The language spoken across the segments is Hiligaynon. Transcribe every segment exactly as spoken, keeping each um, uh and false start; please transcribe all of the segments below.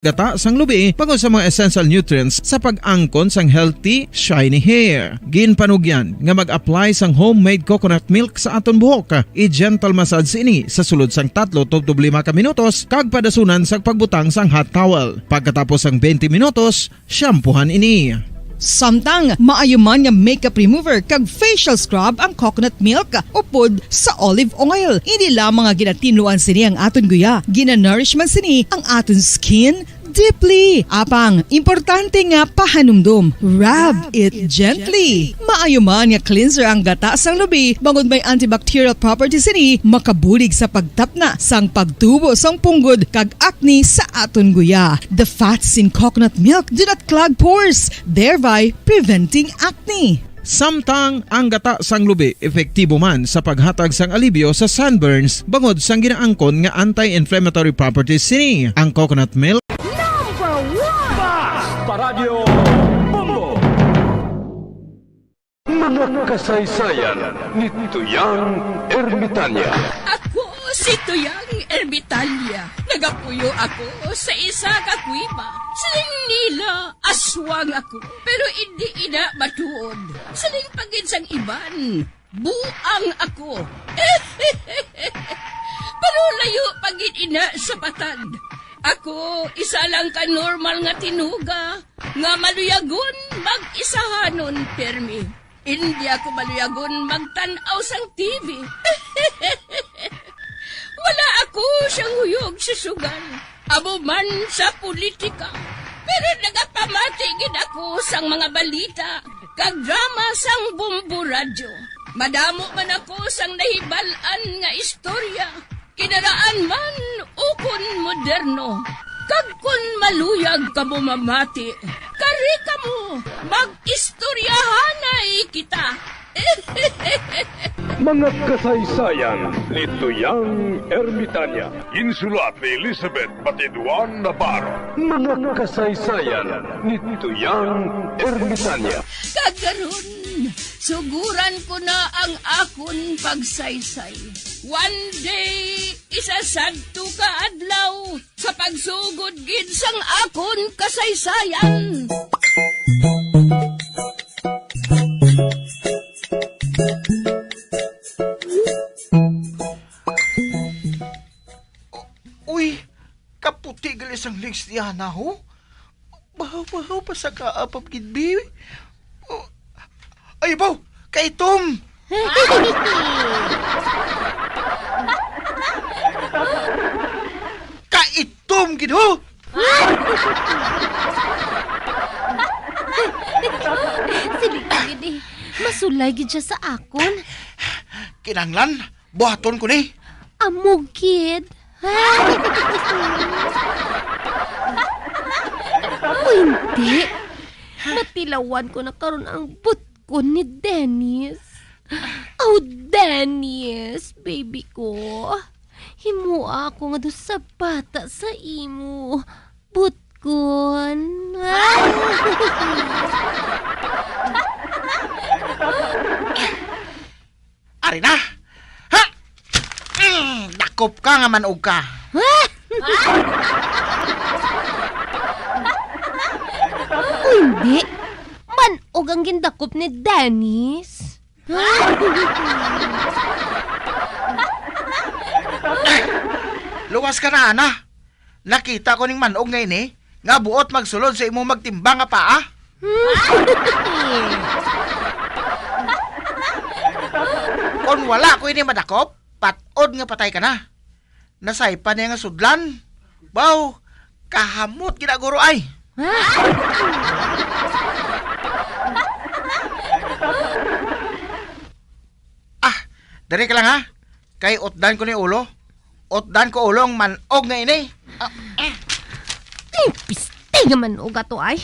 gata sang lubi bangod sa mga essential nutrients sa pag-angkon sang healthy, shiny hair. Ginpanugyan nga mag-apply sang homemade coconut milk sa aton buhok. I-gentle massage ini sa sulod sang tatlo tubtob lima ka minutos kag padasunan sa pagbutang sang hot towel. Pagkatapos sang twenty minutos, shampoohan ini. Samtang maayo man nga makeup remover kag facial scrub ang coconut milk upod sa olive oil. Hindi lamang nga ginatinluan sini ang aton guya, ginanourish man sini ang aton skin deeply. Apang, importante nga pahanumdom, rub it gently. Maayo man nga cleanser ang gata sang lubi, bangod may antibacterial properties sini, makabulig sa pagtapna sang pagtubo sang punggod kag acne sa aton guya. The fats in coconut milk do not clog pores, thereby preventing acne. Samtang ang gata sang lubi epektibo man sa paghatag sang alibyo sa sunburns bangod sang ginaangkon nga anti-inflammatory properties sini. Ang coconut milk Number one. Basta Radyo Bombo. Mga kasaysayan ni Tuyang Ermitanya. Ako si Tuyang Ermitanya. Nagapuyo ako sa isa ka kuweba. Siling nila, aswang ako, pero indi ina matuod. Siling pa gid sang iban, buang ako. Pero layo pa gid ina sa patag. Ako, isa lang ka normal nga tinuga nga maluyagon mag-isahanon permi. Indi ako maluyagon magtan-aw sang T V. Wala ako siyang huyog sa sugal, amo man sa politika. Pero nagapamati gid ako sang mga balita kag drama sang Bombo Radyo. Madamo man ako sang nahibal-an nga istorya, kinaraan man ukon moderno. Kag kon maluyag kamo mamati, kari kamo, mag-istoryahanay kita. Mga kasaysayan ni Tuyang Ermitanya. Ginsulat ni Elizabeth Batiduan Navarro. Mga kasaysayan ni Tuyang Ermitanya. Kag karon, suguran ko na ang akon pagsaysay. One day, isa sadto ka adlaw, sa pagsugod gid sang akon kasaysayan. Uy, kaputi gali sang legs ni Ana, ho? Bahaw-bahaw pa sa kaapap gid, bi. Oh, ay, baw! Kaitom! Kaitom gid, ho! Sige gid, eh. Masulay gid siya sa akon. Kinahanglan, buhaton ko ni. Amo gid. O hindi. Matilawan ko na karon ang butkon ni Dennis. Oh, Dennis, baby ko. Himoa ako nga dusa bata sa imo. Butkon. Ari na! Ha? Mm, dakop ka nga man-og ka. Hindi. Man-og ang gindakop ni Dennis. Luwas ka na, Ana. Nakita ko ning man-og nga ini, nga buot magsulod sa imo magtimbang nga paa. Kon wala ko ini madakop, pat-od nga patay ka na. Nasaypa niya nga sudlan. Baw, kahamot gid na guro ay. Ah, diri ka lang ha. Kay utdan ko ni ulo. Utdan ko ulo ang man-og nga ini. Ah, ah. Ay, piste nga man-og ato ay.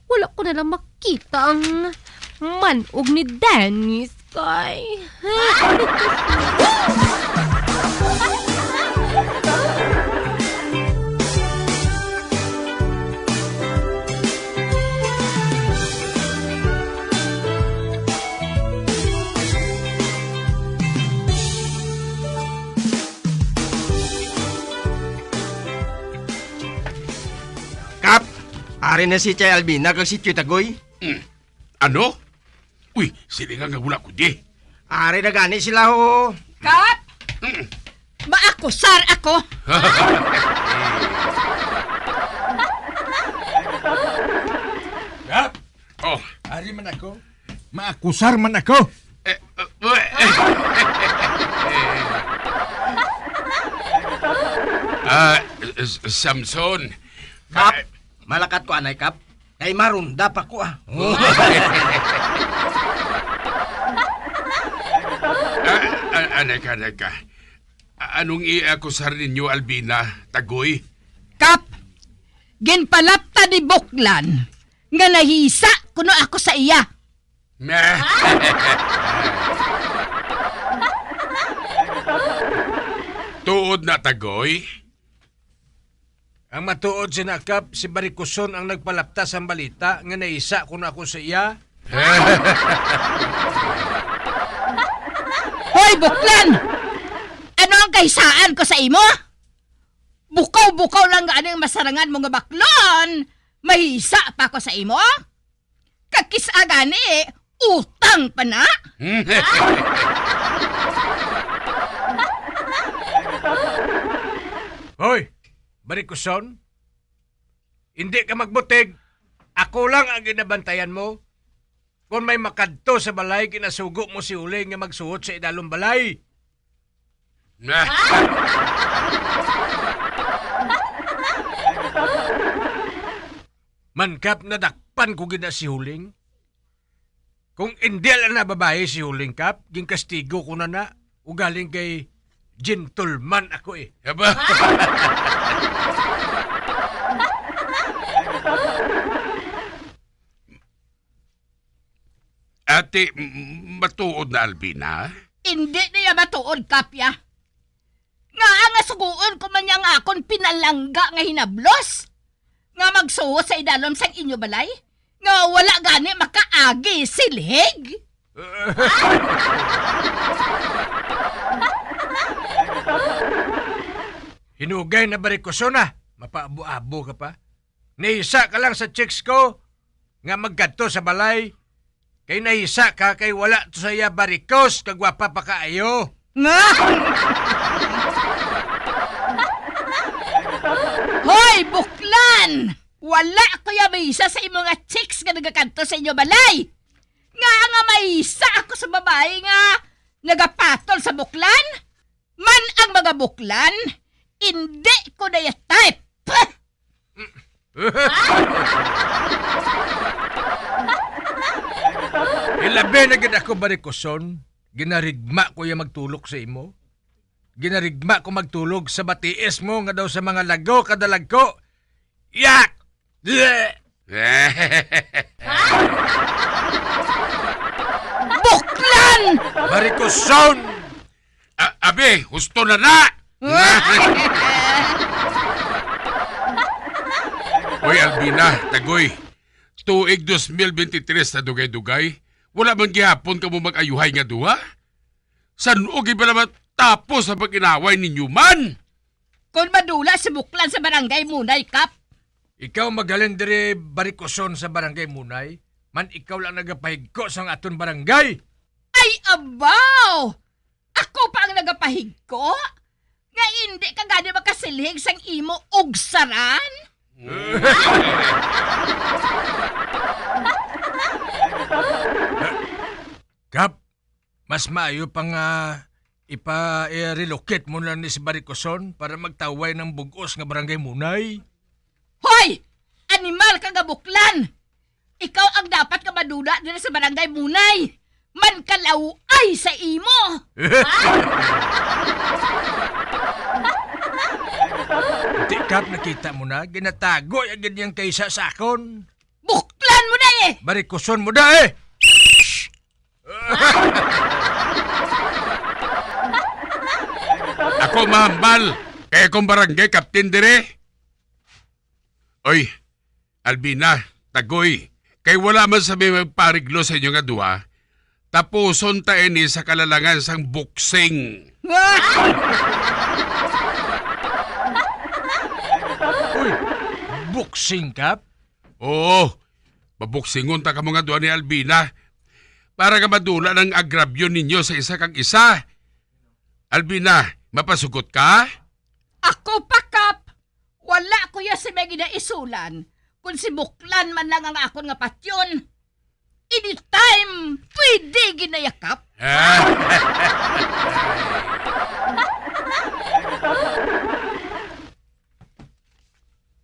Wala ko na lang makita ang man-og ni Dennis kay. Ari na si Chay Albina kag si Tio Tagoy. Mm. Ano? Uy, sila nga, nga wala ko di. Ari na gani sila, ho. Kap! Mm. Maakusar ako! Kap! Oh. Ari man ako. Maakusar man ako. Eh, uh, uh, Ah, S-, Samson. Kap, Ah, malakat ko anay, Kap. Kay marunda pa ko, ah. Ah, ah, anay ka, anay ka. A-, anong iakusar ninyo, Albina, Tagoy? Kap, ginpalapta ni Buklan nga nahisa kuno ako sa iya. Tuod na, Tagoy? Ang matuod sina, Kap, si Barikuson ang nagpalapta sang balita nga naisa kuno ako sa iya. Hoy, Buklan! Ano ang kahisaan ko sa imo? Bukaw-bukaw lang gani ang masarangan mo nga baklon, mahisa pa ko sa imo? Kakis-a gani, utang pa na? Hoy, Barikuson, indi ka magbutig. Ako lang ang ginabantayan mo. Kon may makadto sa balay, ginasugo mo si Uling nga magsuot sa idalom balay. Man, Kap, nadakpan ko gid na si Huling. Kung indi lang na babayi si Huling, Kap, ginkastigo ko na na. Ugaling kay gentleman ako, eh. Aba? Ate, m-, matuod na, Albina? Indi niya matuod, Kap, ya. Ngaa nga sugoon ko man niya nga akon pinalangga nga hinablos, nga magsuhot sa idalom sang inyo balay, nga wala gani makaagi silhig? Hinugay na, Barikuson, ah. Mapaabo-abo ka pa. Nahisa ka lang sa chicks ko nga magkadto sa balay. Kay nahisa ka kay wala to sa iya barikos kag gwapa pa kaayo. Nga? Hoy, Buklan! Wala ko ya maisa sa imo nga chicks nga nagakadto sa inyo balay. Nga nga maisa ako sa babayi nga nagapatol sa Buklan? Man ang mga Buklan, indi ko na ya type. Ilabi na gid ako, Barikuson. Ginarigma ko ya magtulok sa imo. Ginarigma ko magtulog sa batiis mo nga daw sa mga lago kadalagko. Yak! Bleh! Buklan! Barikuson! A-, abi, husto na na! Oy, Albina, Tagoy, tuig dos mil benti tres na dugay-dugay, wala man gihapon kamo mag-ayuhay nga duha? San-o gid bala matapos ang pag-inaway ninyo man? Kon madula si Buklan sa barangay Munay, Kap. Ikaw maghalin diri, Barikuson, sa barangay Munay, man ikaw lang nagapahigko sang aton barangay. Ay, abaw! Ako pa ang nagapahigko? Nga indi ka gani makasilhig sang imo ugsaran? Kap, mas maayo pa nga ipa-, i-relocate mo lang ni si Barikuson para magtaway ng bug-os nga Barangay Munay. Hoy! Animal ka nga Buklan! Ikaw ang dapat nga madula diri sa Barangay Munay! Man kalaway sa imo! Di, Kap, nakita mo na, ginatago ya gid niyang kaysa sa akon. Buklan mo na eh! Barikuson mo da eh! Ako mahambal, kay akong barangay captain dire. Oy, Albina, Tagoy, kay wala man sa may magpariglo sa inyo nga duha, tapuson ta ini sa kalalangan sang boxing. Uy, boxing, Kap? Oo, mabuksingon ta kamo nga duha ni Albina para nga madula ang agrabyo ninyo sa isa kag isa. Albina, mapasugot ka? Ako pa, Kap! Wala ko ya si may ginaisulan, kun si Buklan man lang ang akon nga patyon. Anytime, pwede ginayakap. Ah.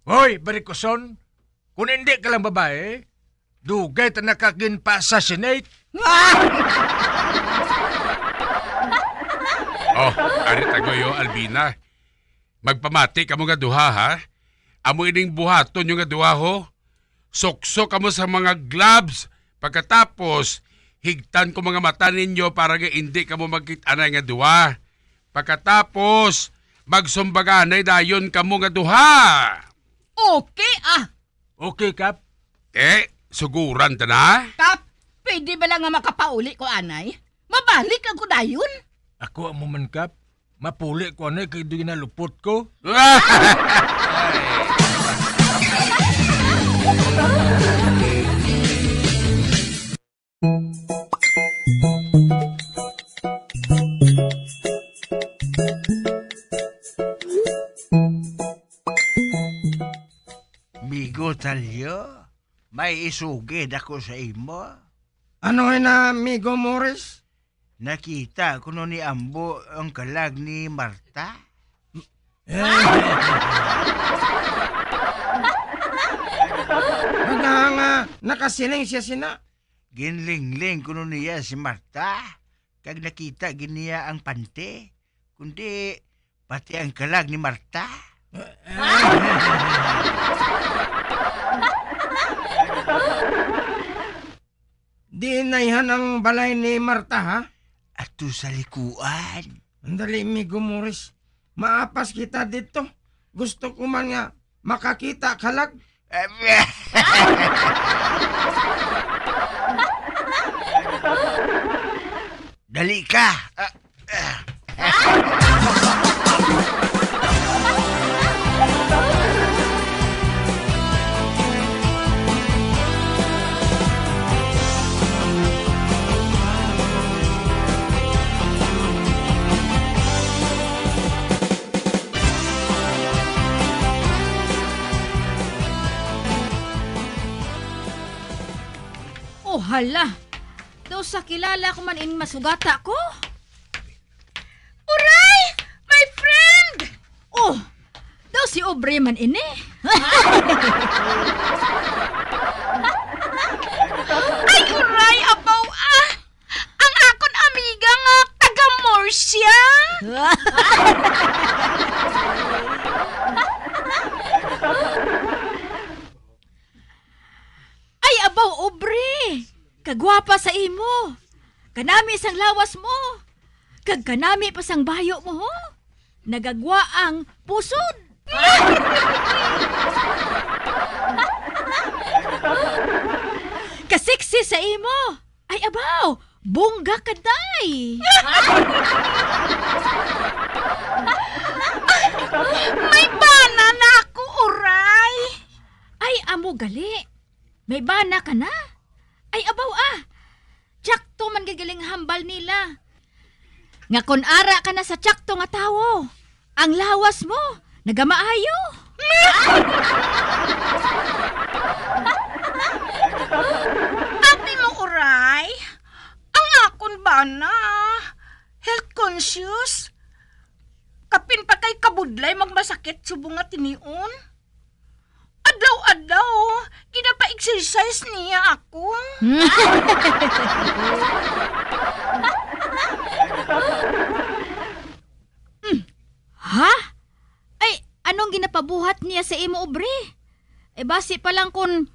Hoy, barikuson! Kung hindi ka lang babae, dugay ta na ka ginpa-assassinate. Oh, ari ta, Goyo, Albina. Magpamati kamo nga duha, ha? Amo ining buhaton nyo nga duha, ho. Suksok kamo sa mga gloves. Pagkatapos, higtan ko mga mata ninyo para nga indi kamo magkit-anay nga duha. Pagkatapos, magsumbaganay dayon kamo nga duha. Okay, ah. Okay, Kap. Eh, suguran ta na? Kap, pwede ba lang nga makapauli ko anay? Mabalik lang ko dayon. Ako amo man, Kap. Mapuli ko anay kay di na lupot ko. Migo Talyo, may isugid ako sa imo. Ano na, Migo Morris? Nakita ko no ni Ambo ang kalag ni Marta. Eh. Nga, nga, nakasiling siya sina. Ginlingling kuno niya si Marta, kag nakita gid niya ang panty, kundi pati ang kalag ni Marta. Diin na ihan ang balay ni Marta, ha? Ato sa likuan. Andali, Migo Morris. Maapas kita dito. Gusto ko man nga makakita kalag. Dali ka. Ah, ah. Oh, hala. Daw sa kilala ko man in masugata ko. Uray! My friend! Oh, daw si Aubrey man ini. Ay, uray, abaw, ah! Ang akon amiga nga taga Murcia. Ay, abaw, Aubrey! Kagwapa sa imo! Kanami sang lawas mo! Kag kanami pa sang bayo mo, ho! Nagagwa ang pusod! Kasiksi sa imo! Ay, abaw! Bongga ka, day! May bana na ako, uray! Ay, amo gali! May bana ka na? Ay, abaw, ah! Tsakto man gid galing hambal nila. Nga kon ara ka na sa tsakto nga tawo, ang lawas mo nagamaayo. Abi mo, uray, ang akon bana, health conscious. Kapin pa kay kabudlay magmasakit subong nga tinion. Adlaw-adlaw, ginapa-exercise niya ako. Hmm. Ha? Ay, anong ginapabuhat niya sa imo, Aubrey? Eh, basi pa lang kun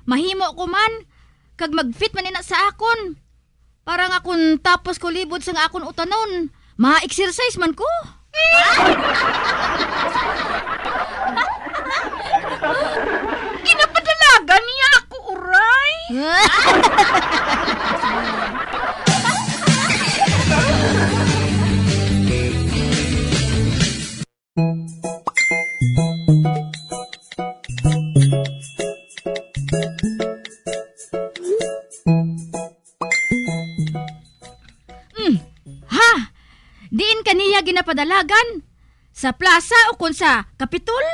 mahimo ko man, kag mag-fit man ina sa akon. Para nga kun tapos ko libod sa nga akon utanon, ma-exercise man ko. Ginapadalagan niya ako, uray. padalagan? Sa plaza o kon sa Kapitol?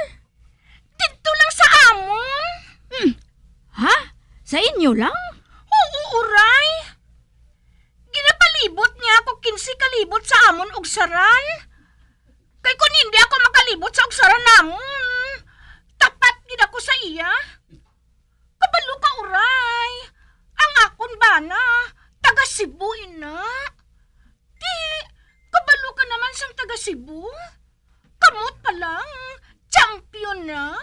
Didto lang sa amon. Hmm. Ha? Sa inyo lang? Oo, uray. Ginapalibot niya ako kinse ka libot sa amon ugsaran. Kay kon hindi ako makalibot sa ugsaran namon, tapat gid ako sa iya. Kabalo ka, uray. Ang akon bana, taga Cebu ina. Ti, kabalo ka naman sang taga Cebu. Kamot pa lang, champion na.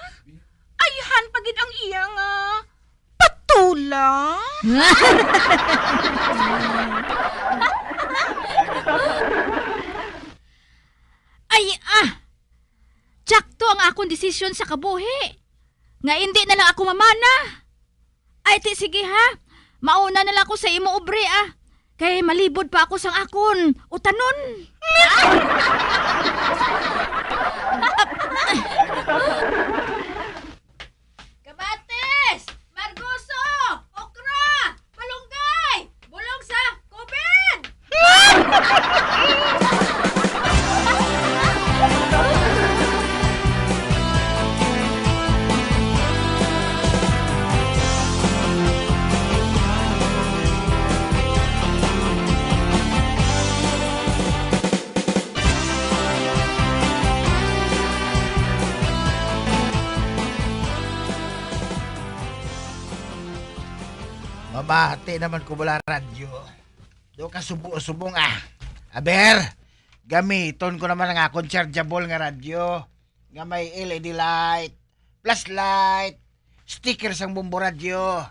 Ayhan pa gid ang iya nga patula. Ay, ah! Tsakto ang akon desisyon sa kabuhi. Nga indi na lang ako mamana. Ay, ti, sige ha. Mauna na lang ako sa imo ubri, ah. Kay malibod pa ako sang akon utanon. Kamatis! Margoso! Okra! Malunggay! Bulong sa COVID! Mamati naman ko bala radyo. Do ka subo-subong, ah. Aber, gamiton ko naman ang akon chargeable nga radyo nga may L E D light, flashlight, sticker sang Bombo Radyo,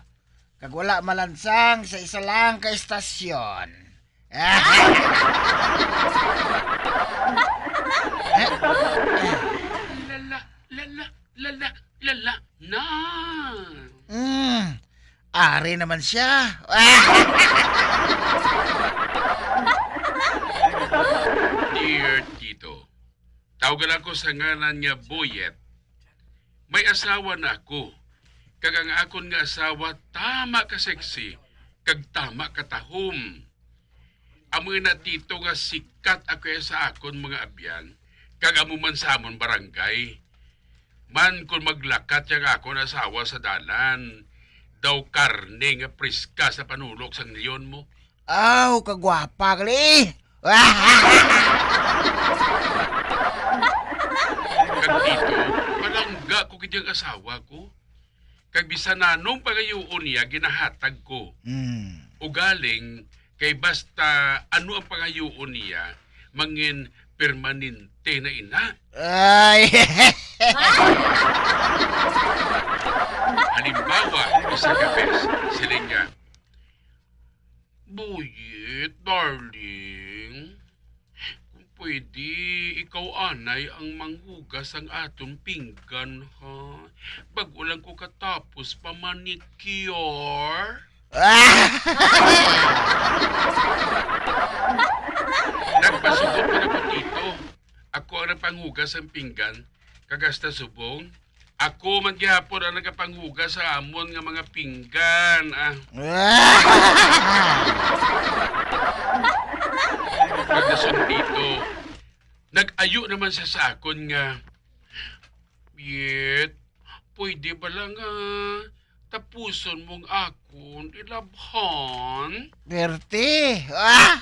kag wala malansang sa isa lang ka estasyon. Lala, lala, lala, lala, na. Mm, ari naman siya. Dear Tito, tawgan ako sa ngalan nga Boyet. May asawa na ako, kag ang akon nga asawa tama ka sexy, kag tama ka tahom. Amo na, Tito, nga sikat ako sa akon mga abyan, kag amo man sa amon barangay. Man kon maglakat ang akon asawa sa dalan, daw karne nga priska sa panulok sang leon mo. Aw, kagwapa gali! Kag Tito, palangga ko gid ang asawa ko. Kag bisan anong pangayuon niya, ginahatag ko. Mm. Ugaling, kay basta ano ang pangayuon niya, mangin permanente na ina. Ay! Halimbawa, isa ka bes, siling niya, "Buyit, darling, kung pwede, ikaw anay ang manghugas sang aton pinggan, ha? Bag-o lang ko katapos pa manicure." Nagpasugot man ako, Tito. Ako ang nagpanghugas sang pinggan, kag hasta subong, ako man gihapon ang nagapanghugas sa amon nga mga pinggan, ah. Pagdason dito, nag-ayo naman siya sa akon nga, "Yet, pwede bala nga tapuson mong akon ilabhan?" Perte. Ah!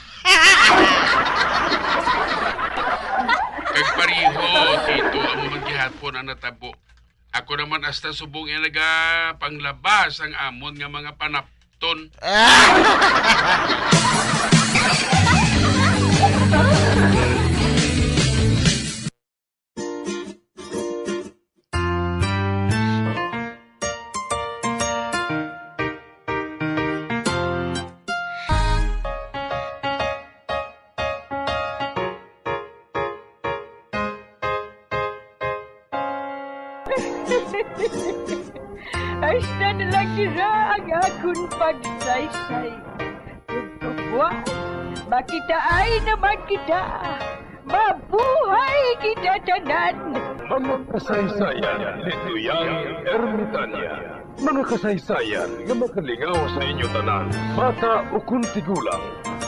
Kag pareho, Tito, amo man gihapon ang natabo. Ako naman hasta subong iya nagapanglaba sang amon nga mga panapton. Ah! Hasta na lang dira ang akon pagsaysay. Ug buwas, makitaay naman kita. Mabuhay kita tanan! Mga kasaysayan ni Duyang Ermitania. Mga kasaysayan nga makalingaw sa inyo tanan, bata ukon tigulang.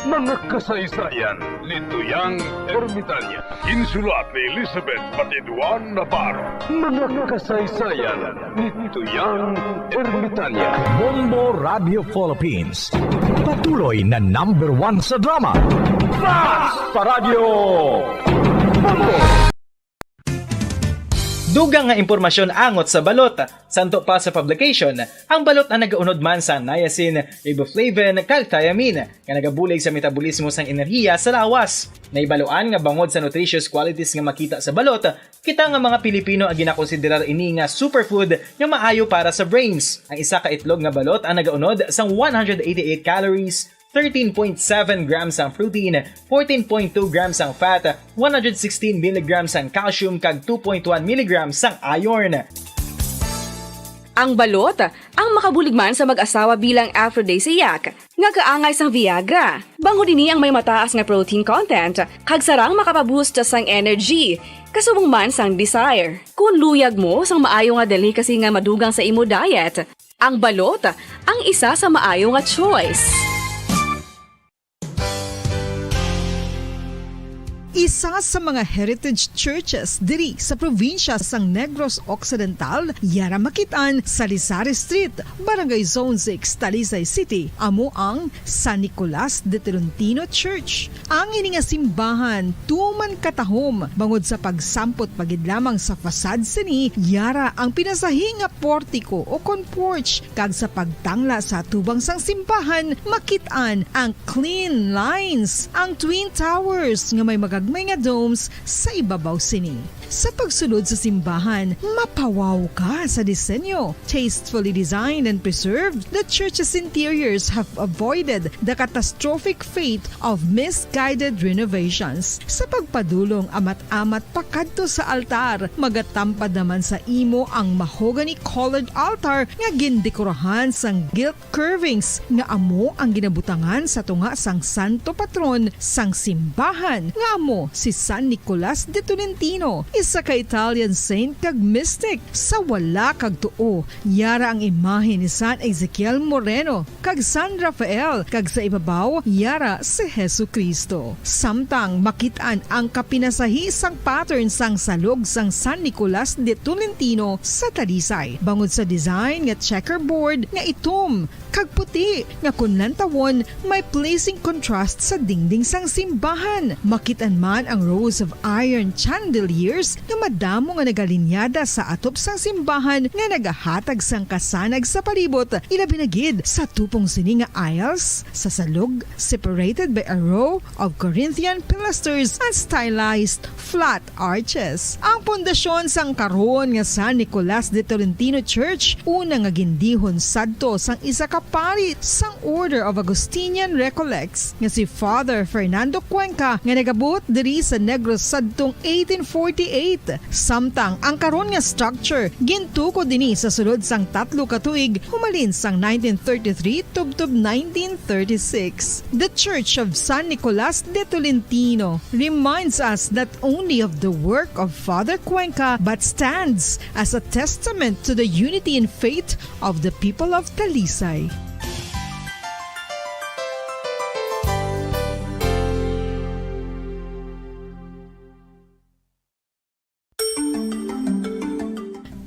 Mga kasaysayan ni Tuyang Ermitanya. Insulat ni Elizabeth Batiduan Navarro. Mga kasaysayan ni Tuyang Ermitanya. Bombo Radio Philippines. Patuloy na number one sa drama. Fast pa Radyo Bombo! Dugang nga impormasyon angot sa balot. Santo pa sa publication, ang balot ang nagaunod man sa niacin, riboflavin, kag thiamine, nga nagabulig sa metabolismo sang enerhiya sa lawas. Nahibaluan nga bangod sa nutritious qualities nga makita sa balot, kita nga mga Pilipino ang ginakonsiderar ini nga superfood nga maayo para sa brains. Ang isa ka itlog nga balot ang nagaunod sang one hundred eighty-eight calories, thirteen point seven grams ang protein, fourteen point two grams ang fat, one hundred sixteen milligrams ang calcium, kag two point one milligrams ang iron. Ang balot, ang makabulig man sa mag-asawa bilang aphrodisiac, nga kaangay sang Viagra. Bangod ini ang may mataas nga protein content, kag sarang makapaboost sang energy, kasubong man sang desire. Kung luyag mo sang maayo nga delicacy nga madugang sa imo diet, ang balot ang isa sa maayo nga choice. Isa sa mga heritage churches diri sa probinsya sang Negros Occidental, yara makit-an sa Lisari Street, Barangay Zone six, Talisay City, amo ang San Nicolas de Tolentino Church. Ang ini nga simbahan tuman katahom bangod sa pagsampot pa gid lamang sa facade sini, yara ang pinasahi nga portiko o kon porch, kag sa pagtangla sa atubang sang simbahan, makit-an ang clean lines, ang twin towers nga may magagmay nga domes sa ibabaw sini. Sa pagsulod sa simbahan, mapawaw ka sa disenyo. Tastefully designed and preserved, the church's interiors have avoided the catastrophic fate of misguided renovations. Sa pagpadulong amat-amat pakadto sa altar, magatampad naman sa imo ang mahogany-colored altar nga gindekorahan sang gilt curvings nga amo ang ginabutangan sa tunga sang santo patron sang simbahan, nga amo si San Nicolas de Tolentino, isa ka Italian saint kag mystic. Sa wala kag tuo, yara ang imahe ni San Ezekiel Moreno kag San Rafael, kag sa ibabaw, yara si Jesu-Cristo. Samtang makit-an ang kapinasahi sang pattern sang salog sang San Nicolas de Tolentino sa Talisay, bangod sa design nga checkerboard nga itom kag puti, nga kon lantawon, may pleasing contrast sa dingding sang simbahan. Makit-an man ang rows of iron chandeliers nga madamo nga nagalinyada sa atop sang simbahan nga nagahatag sang kasanag sa palibot, ilabi na gid sa tupong sini nga aisles sa salog, separated by a row of Corinthian pilasters and stylized flat arches. Ang pundasyon sang karon nga San Nicolas de Tolentino Church, una nga gindihon sadto sang isa ka pari sang Order of Augustinian Recollects nga si Father Fernando Cuenca, nga nagabot diri sa Negros sadtong eighteen forty-eight. Samtang ang karon nga structure gintukod ini sa sulod sang tatlo ka tuig, humalin sang nineteen thirty-three tubtob nineteen thirty-six. The Church of San Nicolas de Tolentino reminds us not only of the work of Father Cuenca, but stands as a testament to the unity in faith of the people of Talisay.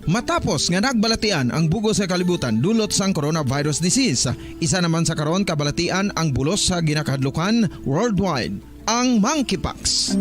Matapos nga nagbalatian ang bug-os nga kalibutan dulot sang coronavirus disease, isa naman sa karon kabalatian ang bulos sa ginakahadlukan worldwide, ang monkeypox.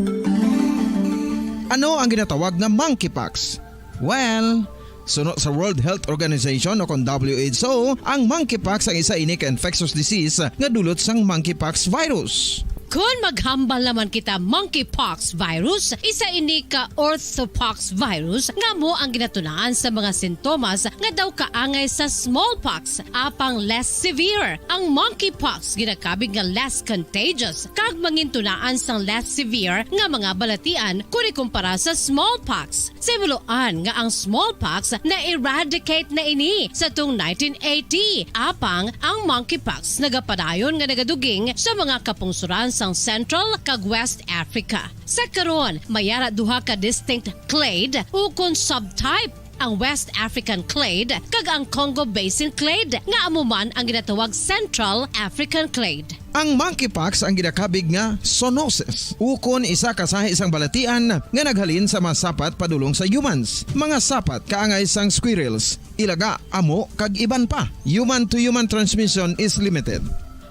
Ano ang ginatawag nga monkeypox? Well, suno sa World Health Organization o kon W H O, ang monkeypox ang isa ini ka infectious disease nga dulot sang monkeypox virus. Kon maghambal naman kita monkeypox virus, isa ini ka orthopox virus nga amo ang ginatunaan sa mga sintomas nga daw kaangay sa smallpox, apang less severe. Ang monkeypox ginakabig nga less contagious kag mangintunaan sang less severe nga mga balatian kon ikumpara sa smallpox. Sa himuloan nga ang smallpox na-eradicate na ini sa tong nineteen eighty, apang ang monkeypox nagapadayon nga nagaduging sa mga kapungsoran sang Central kag West Africa. Sa karon, may ara duha ka distinct clade ukon subtype, ang West African clade kag ang Congo Basin clade, nga amo man ang ginatawag Central African clade. Ang monkeypox ang ginakabig nga zoonosis, ukon isa ka sahi sang balatian nga naghalin sa mga sapat padulong sa humans. Mga sapat kaangay sang squirrels, ilaga, amo, kag iban pa. Human-to-human transmission is limited.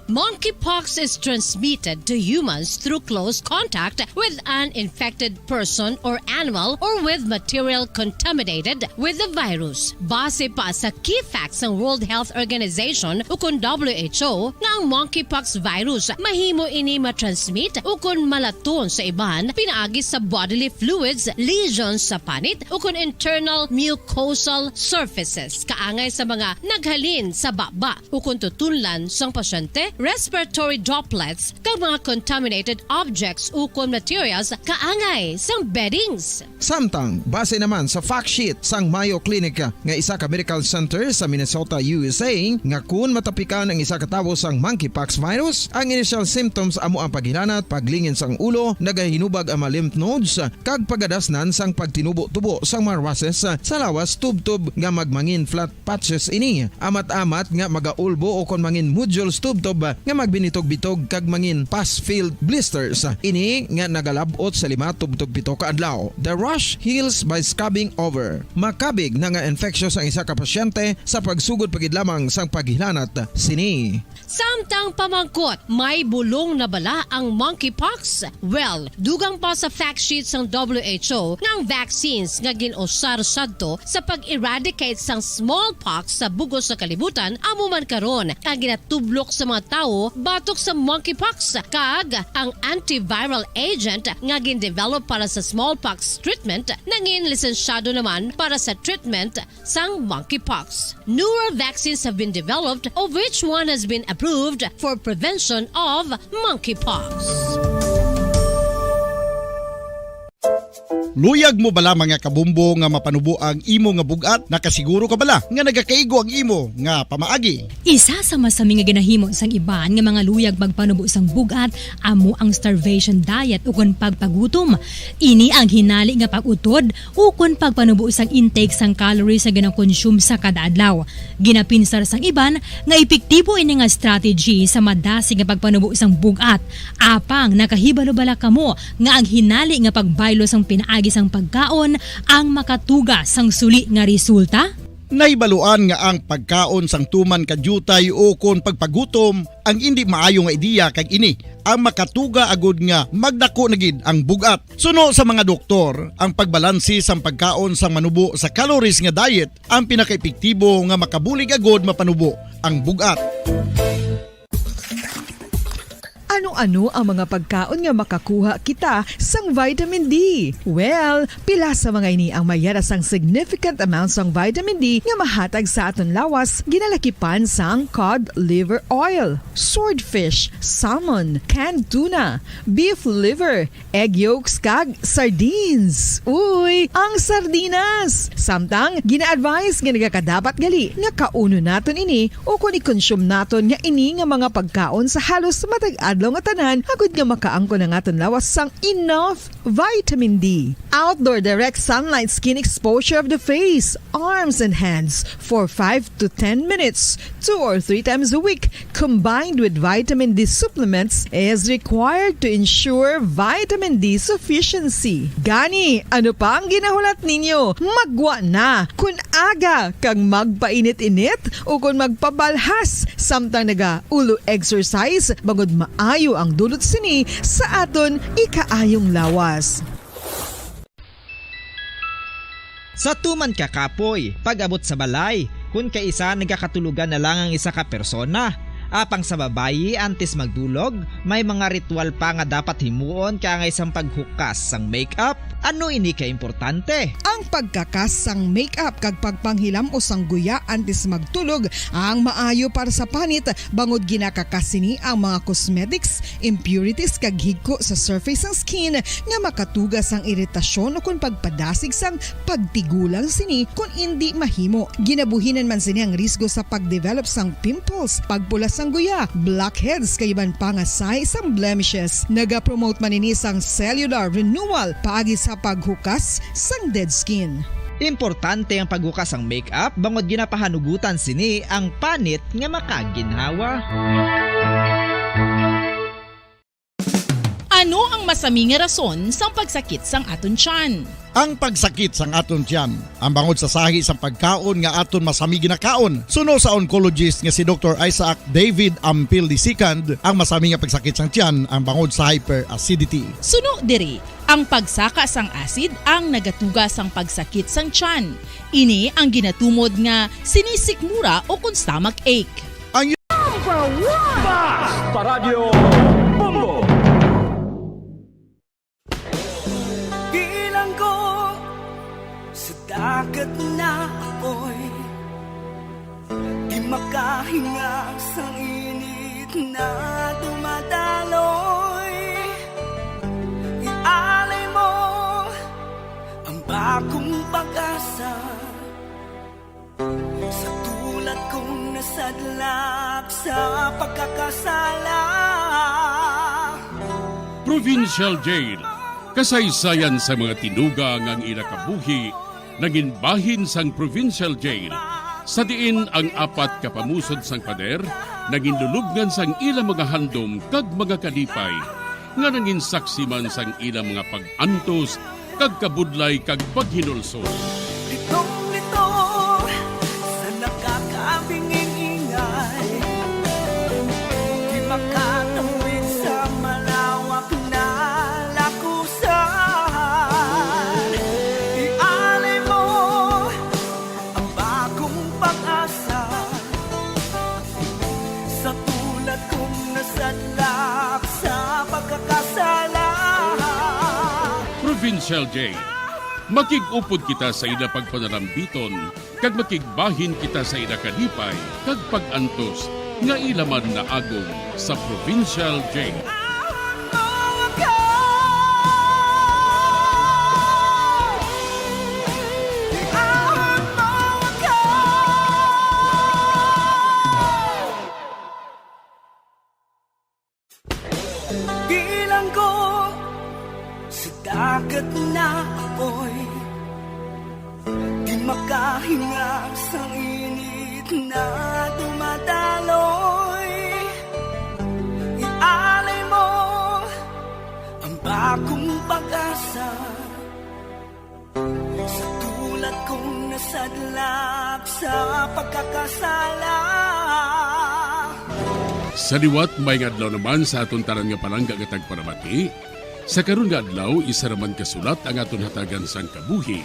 Monkeypox is transmitted to humans through close contact with an infected person or animal or with material contaminated with the virus. Base pa sa key facts sang World Health Organization ukon W H O nga ang monkeypox virus mahimo ini matransmit ukon malaton sa iban pinaagi sa bodily fluids, lesions sa panit ukon internal mucosal surfaces kaangay sa mga naghalin sa baba ukon tutunlan sang pasyente, respiratory droplets, kag mga contaminated objects ukon materials kaangay sang beddings. Samtang, base naman sa fact sheet sang Mayo Clinic nga isa ka medical center sa Minnesota, U S A, nga kun matapikan ang isa ka tawo sang monkeypox virus, ang initial symptoms amo ang paghilanat, paglingin sang ulo, nagahinubag ang mga lymph nodes, kag pagadasnan sang pagtinubo-tubo sang mga rushes sa lawas tubtob nga magmangin flat patches ini. Amat-amat nga magaulbo ukon mangin nodules tubtob nga magbinitog-bitog kag mangin pus-filled blisters. Ini nga nagalab-ot sa lima tubtob pito ka adlaw. The rash heals by scabbing over. Makabig na nga infectious ang isa ka pasyente sa pagsugod pa gid lamang sang paghilanat sini. Samtang pamangkot, may bulong na bala ang monkeypox? Well, dugang pa sa fact sheet sang W H O nga ang vaccines nga gin-usar sadto sa pag-eradicate sang smallpox sa bug-os nga kalibutan amo man karon ang ginatublok sa mga tawo batok sa monkeypox, kag ang antiviral agent nga gin-develop para sa smallpox treatment nangin lisensyado naman para sa treatment sang monkeypox. Newer vaccines have been developed, of which one has been approved for prevention of monkeypox. Luyag mo bala, mga kabombo, nga mapanubo ang imo nga bug-at? Nakasiguro ka bala nga nagakaigo ang imo nga pamaagi? Isa sa masami nga ginahimo sang iban nga mga luyag magpanubo sang bug-at amo ang starvation diet ukon pagpagutom. Ini ang hinali nga pag-utod ukon pagpanubo sang intake sang calories nga ginakonsume sa kada adlaw. Ginapinsar sang iban nga epektibo ini nga strategy sa madasig nga pagpanubo sang bug-at. Apang nakahibalo bala kamo nga ang hinali nga pagbaylo sang pinaagi sang pagkaon ang makatuga sang suli nga resulta? Nahibaluan nga ang pagkaon sang tuman ka diutay ukon pagpagutom ang indi maayo nga ideya, kag ini ang makatuga agud nga magdako na gid ang bug-at. Suno sa mga doktor, ang pagbalanse sang pagkaon sang manubo sa calories nga diet ang pinakaepektibo nga makabulig agud mapanubo ang bug-at. Ano-ano ang mga pagkaon nga makakuha kita sang vitamin D? Well, pila sa mga ini ang mayara sang significant amount sang vitamin D nga mahatag sa aton lawas, ginalakipan sang cod liver oil, swordfish, salmon, canned tuna, beef liver, egg yolks, kag sardines. Uy, ang sardinas! Samtang, gina-advise nga nagakadapat gali nga kaunon naton ini ukon i-consume naton nga ini nga mga pagkaon sa halos matag adlaw nga tanan, agud nga makaangkon ang aton lawas sang enough vitamin D. Outdoor direct sunlight skin exposure of the face, arms, and hands for five to ten minutes, two or three times a week, combined with vitamin D supplements, is required to ensure vitamin D sufficiency. Gani, ano pa ang ginahulat ninyo? Maggwa na! Kun aga kag magpainit-init ukon magpabalhas samtang naga-ulo exercise, bangod maayo ang dulot sini sa aton ikaayong lawas. Sa tuman ka kapoy, pag-abot sa balay, kun kaisa nagakatulogan na lang ang isa ka persona. Apang sa babayi, antes magdulog, may mga ritual pa nga dapat himuon kaangay sang paghukas sang makeup. Ano ini ka importante? Ang pagkakas sang makeup kag pagpanghilam-os sang guya antes magtulog ang maayo para sa panit, bangod ginakakas sini ang mga cosmetics, impurities, kag higko sa surface sang skin nga makatuga sang iritasyon ukon pagpadasig sang pagtigulang sini kon indi mahimo. Ginabuhinan man sini ang risgo sa pag-develop sang pimples, pagpula sang guya, blackheads, kag iban pa nga sahi sang blemishes. Nagapromote man ini sang cellular renewal paagi sa paghukas sang dead skin. Importante ang paghukas sang makeup bangod ginapahanugutan sini ang panit nga makaginhawa. Masami nga rason sang pagsakit sang aton tiyan. Ang pagsakit sang aton tiyan, ang bangod sa sahi sang pagkaon nga aton masami ginakaon, suno sa oncologist nga si Doktor Isaac David Ampil the second, ang masami nga pagsakit sang tiyan ang bangod sa hyperacidity. Suno diri, ang pagsaka sang acid ang nagatuga sang pagsakit sang tiyan. Ini ang ginatumod nga sinisikmura o kon stomach ache. Ang Number one! Basta Radyo Bombo! Bilanggo sa dagat na apoy, di makahinga sang init na dumadaloy. Ialay mo ang bagong pag-asa sa tulad kong nasadlak sa pagkakasala. Provincial Jail, kasaysayan sa mga tinuga nga ang ila kabuhi nangin bahin sang Provincial Jail, sa diin ang apat ka pamusod sang pader nangin lulubngan sang ila mga handom kag mga kalipay, nga nangin saksi man sang ila mga pag-antos kag kabudlay kag paghinulsol. Litong-lito sa nakakabinging ingay, di makatawid sa malawak na lakusan. Ialay mo ang bagong pag-asa sa tulad kong nasadlak sa pagkakasala. Provincial Jail. Makig-upod kita sa ila pagpanarambiton, kag makigbahin kita sa ila kalipay kag pag-antos nga ila man naagom sa Provincial Jail. Bilanggo sa dagat na apoy, di makahinga sang init na dumadaloy. Ialay mo ang bagong pag-asa sa tulad kong nasadlak sa pagkakasala. Sa liwat, maayong adlaw naman sa aton tanan nga palangga nga tagparamati. Sa karon nga adlaw, isa naman ka sulat ang aton hatagan sang kabuhi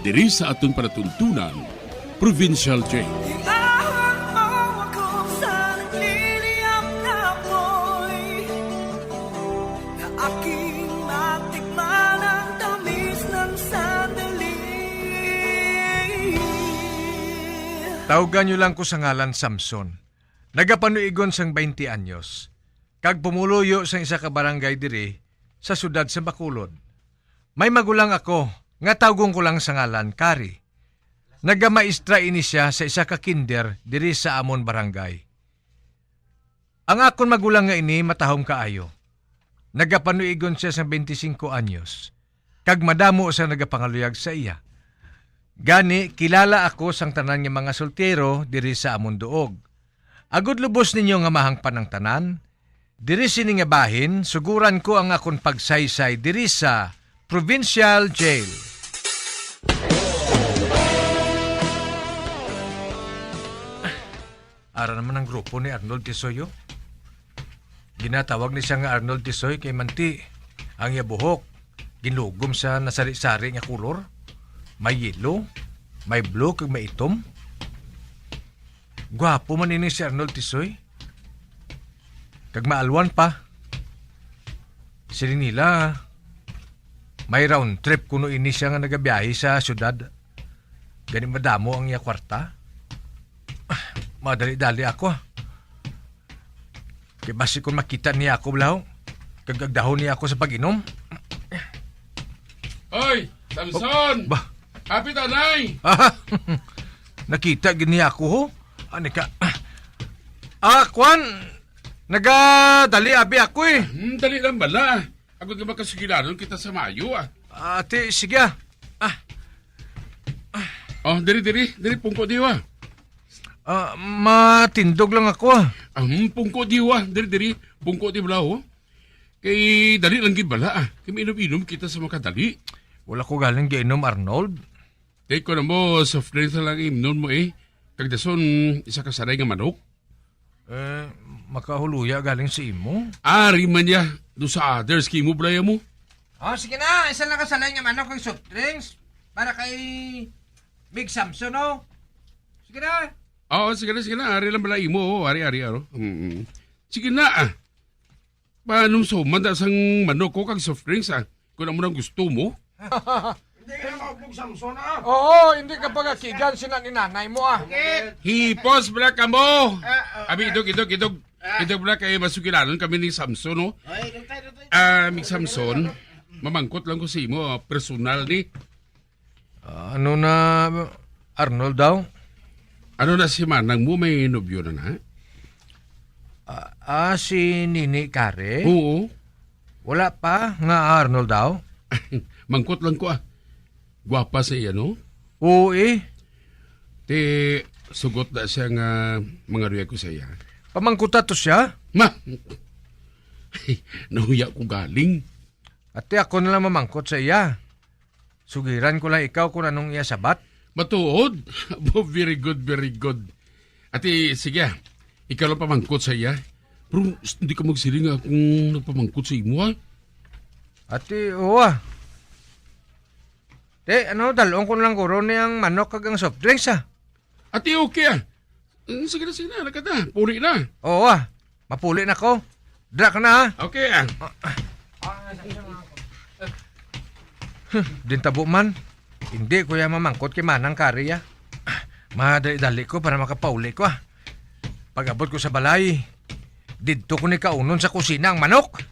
diri sa aton palatuntunan, Provincial Jail. Iahang mo ako sa nagliliyab na apoy, na aking matikman ang tamis ng sandali. Tawgan niyo lang ko sa ngalan Samson. Nagapanuigon sang twenty anyos, kag pumuluyo sang isa ka barangay diri sa siyudad sa Bacolod. May magulang ako nga tawgon ko lang sa ngalan Kari. Nagamaestra ini sia sa isa ka kinder diri sa amon barangay. Ang akon magulang nga ini matahom kaayo. Nagapanuigon sia sang twenty-cinco anyos, kag madamo sang nagapangaluyag sa iya. Gani, kilala ako sang tanan nga mga soltero diri sa amon duog. Agod lubos ninyo nga mahangpan ang tanan, diri sini nga bahin, suguran ko ang akon pagsaysay diri sa Provincial Jail. Ara naman ang grupo ni Arnold Tisoy, oh. Ginatawag ni siya nga Arnold Tisoy kay manti ang iya buhok ginlugom sa nasari-sari nga kulor. May yellow, may blue, kag may itom. Gwapo man ini si Arnold Tisoy. Kag maalwan pa. Siling nila, may round trip kuno ini siya nga nagabiyahe sa syudad. Gani madamo ang iya kwarta. Ah, madali-dali ako, ah. Kay basi kung makita niya ako, balaw, kag agdahon niya ako sa pag-inom. Oy, Samson! Ba? Happy tanay! Ah, nakita gid niya ako, ho? Ani ka? Ah, kwan, nagadali abi ako, eh. Hmm, dali lang bala. Agod nga makasugilanon kita sa mayo, ah. Ati, sige, ah. Ah. Oh, diri, diri, diri, pungko diwa. Ah, matindog lang ako, ah. Ah, hmm, pungko diwa, diri, diri, pungko di bala, oh. Eh, dali lang gid bala, ah. Kay mainom-inom kita sa makadali. Wala ko galing giinom, Arnold. Kay ko na mo, soft drinks na lang imnon mo, eh. Kag dason, isa ka saray nga manok. Eh, makahuluya galing sa imo? Ari man ya, do sa others, kay mo, balaya mo. Oh, sige na, isa lang ka saray nga manok kag soft drinks. Para kay Big Samson, oh. Sige na. Oo, sige na, sige na. Ari lang bala imo, oh. Ari, ari, aro. Mm-mm. Sige na, ah. Panumso man da sang manok ko kag soft drinks, ah. Kung amo nang gusto mo. Hindi ka na maupog, Samson, ah. Oo, hindi ka pagakigan sina ni nanay mo, ah. Hipos bala kamo. Ah, ah, Abi, ah. Idog, idog, idog. Ah. Idog bala kay masugilanon kami ni Samson, no? Ay, doon tayo, doon tayo. Ah, Mig Samson, mamangkot lang ko sa imo, ah, personal ni. Ah, ano na, Arnold daw? Ano na si manang mo, may nobyo na na? Ah, ah, si Nini Kare? Oo. Wala pa, nga Arnold daw? Mangkot lang ko, ah. Gwapa sa iya, no? Oo, eh. Ti, sugot na siya nga mangaruya ko sa iya. Pamangkuta to siya? Ma! Nahuya ko galing. Ati, ako na lang mamangkot sa iya. Sugiran ko lang ikaw kung anong iya sabat. Matuod? Abo, very good, very good. Ati, sige, ah. Ikaw lang pamangkot sa iya. Pero, s-, hindi ka magsiling nga akong nagpamangkot sa imo, ah. Ati, oo, ah. Te, ano, dalon ko lang guro ni ang manok kag ang soft drinks, ah. Ati, okay, ah. Mm, sige na, sige na, nagkata. Puli na. Oo, ah. Mapuli na ko. Dra ka na, ah. Okay, ah. Huh, dintabo man. Hindi ko ya mamangkot kay Manang Kari, ah. Madali-dali ko para makapauli ko, ah. Pag-abot ko sa balay, didto ko ni kaunon sa kusina ang manok.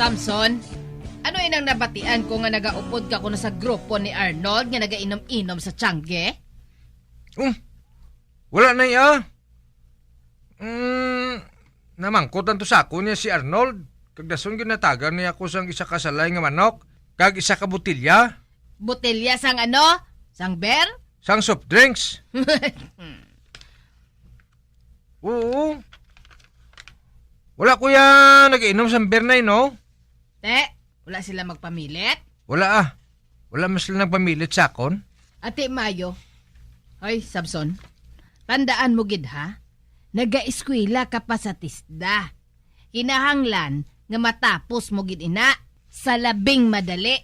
Samson, ano inang nabatian ko nga nagaupod ka kuno sa grupo ni Arnold nga nagainom-inom sa tiangge? Um, wala na iya. Mm, namangkot lang to sa akon niya si Arnold. Kag dason ginatagan niya ako sang isa ka salay nga manok, kag isa ka botelya. Botelya sang ano? Sang beer? Sang soft drinks. Oo. Wala ko ya nag-inom sang beer na, no? Te, wala sila magpamilit? Wala, ah. Wala man sila nagpamilit sa akon. Ate Mayo. Hoy, Samson. Tandaan mo gid, ha? Nagaeskwela ka pa sa TESDA. Kinahanglan nga matapos mo gid ina sa labing madali.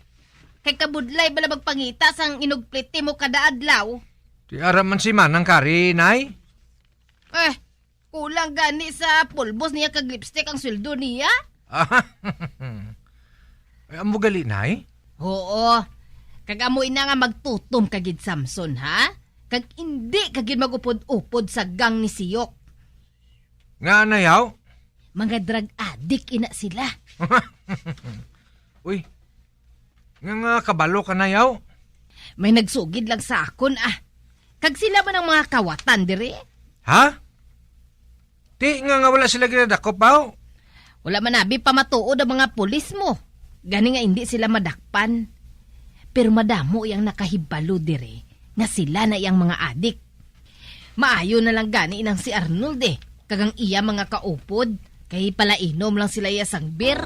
Kay kabudlay bala magpangita sang inugpliti mo kada adlaw. Ti ara man si Manang Kari, Nay. Eh, kulang gani sa pulbos niya kag lipstick ang sweldo niya? Ay, amo gali, Nay? Oo. Kag amo ina nga magtutom ka gid, Samson, ha? Kag indi ka gid mag-upod-upod sa gang ni Siyok. Nga, Nay, haw? Mga drug addict ina sila. Uy, nga, nga kabalo ka, Nay, haw? May nagsugid lang sa akon, ah. Kag sila man ang mga kawatan diri. Ha? Ti, nga, nga wala sila ginadakop, haw? Wala man abi pa matuod ang mga pulis mo. Gani nga indi sila madakpan. Pero madamo yang nakahibalo diri nga sila na yang mga adik. Maayo na lang gani nang si Arnold, eh, kag ang iya mga kaupod, kay palainom lang sila iya sang beer.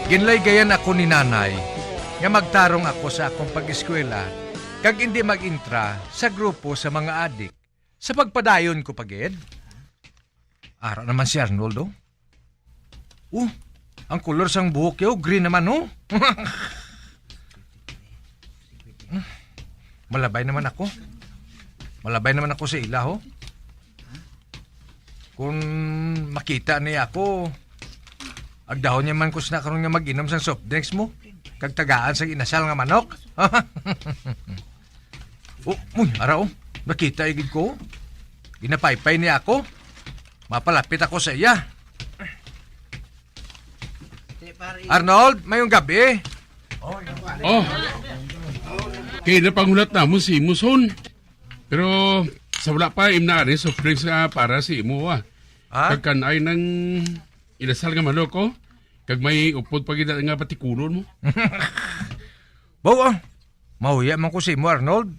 Ginlaygayan ako ni Nanay nga magtarong ako sa akong pag-eskwela kag indi mag-entra sa grupo sa mga adik. Sa pagpadayon ko pa gid, ara naman si Arnold, oh. Oh, ang kolor sang buhok niya, oh, green naman, oh. Malabay naman ako. Malabay naman ako sa ila, oh. Kung makita niya ako, agdahon niya man ko sina karon nga mag-inom sang soft drinks mo, kag tagaan sang inasal nga manok. Oh, uy, ara, oh. Nakita igid ko. Ginapaypay niya ako. Mapalapit ako sa iya. Arnold, mayong gabi. Oh, kay napangulat namon si imo, son. Pero sa wala pa, imna ani soft drinks nga para sa imo, ah. Ha? Kag kan-ay nang inasal nga manok, oh. Kag may upod pa gid nga patikulon mo. Baw, ah. Mahuya man ko sa imo, Arnold.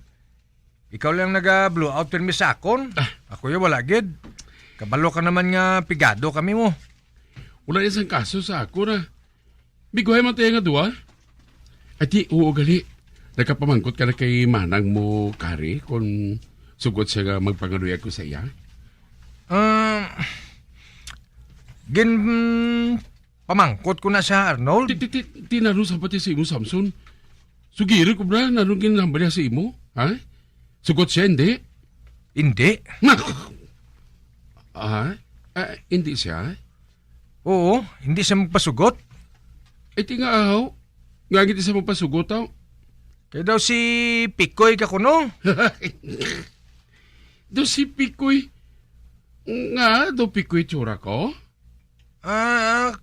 Ikaw lang naga-blow out pirmi sa akon. Ah. Ako ya wala gid. Kabalo ka naman nga pigado kami mo. Wala ya sang kaso sa akon, ah. Biguhay man tayo nga duwa. Ati, oo gali. Nakapamangkot ka na kay manang mo, Kari, kung sugot siya nga magpangaluya ko sa iya? Ah, gin, pamangkot ko na siya, Arnold. Ti, ti, ti, tinanong sa pati sa imo, Samson. Sugiri ko, bra, nanong ginhambal niya sa imo? Ha? Sugot siya, hindi? Hindi. Ah, ah, hindi siya? Oo, hindi siya magpasugot. Ay, ti nga, aw. Nga, hindi siya magpasugot, aw. Kaya daw si Pikoy ka kuno. Daw si Pikoy. Nga, daw Pikoy tsura ko? Ah,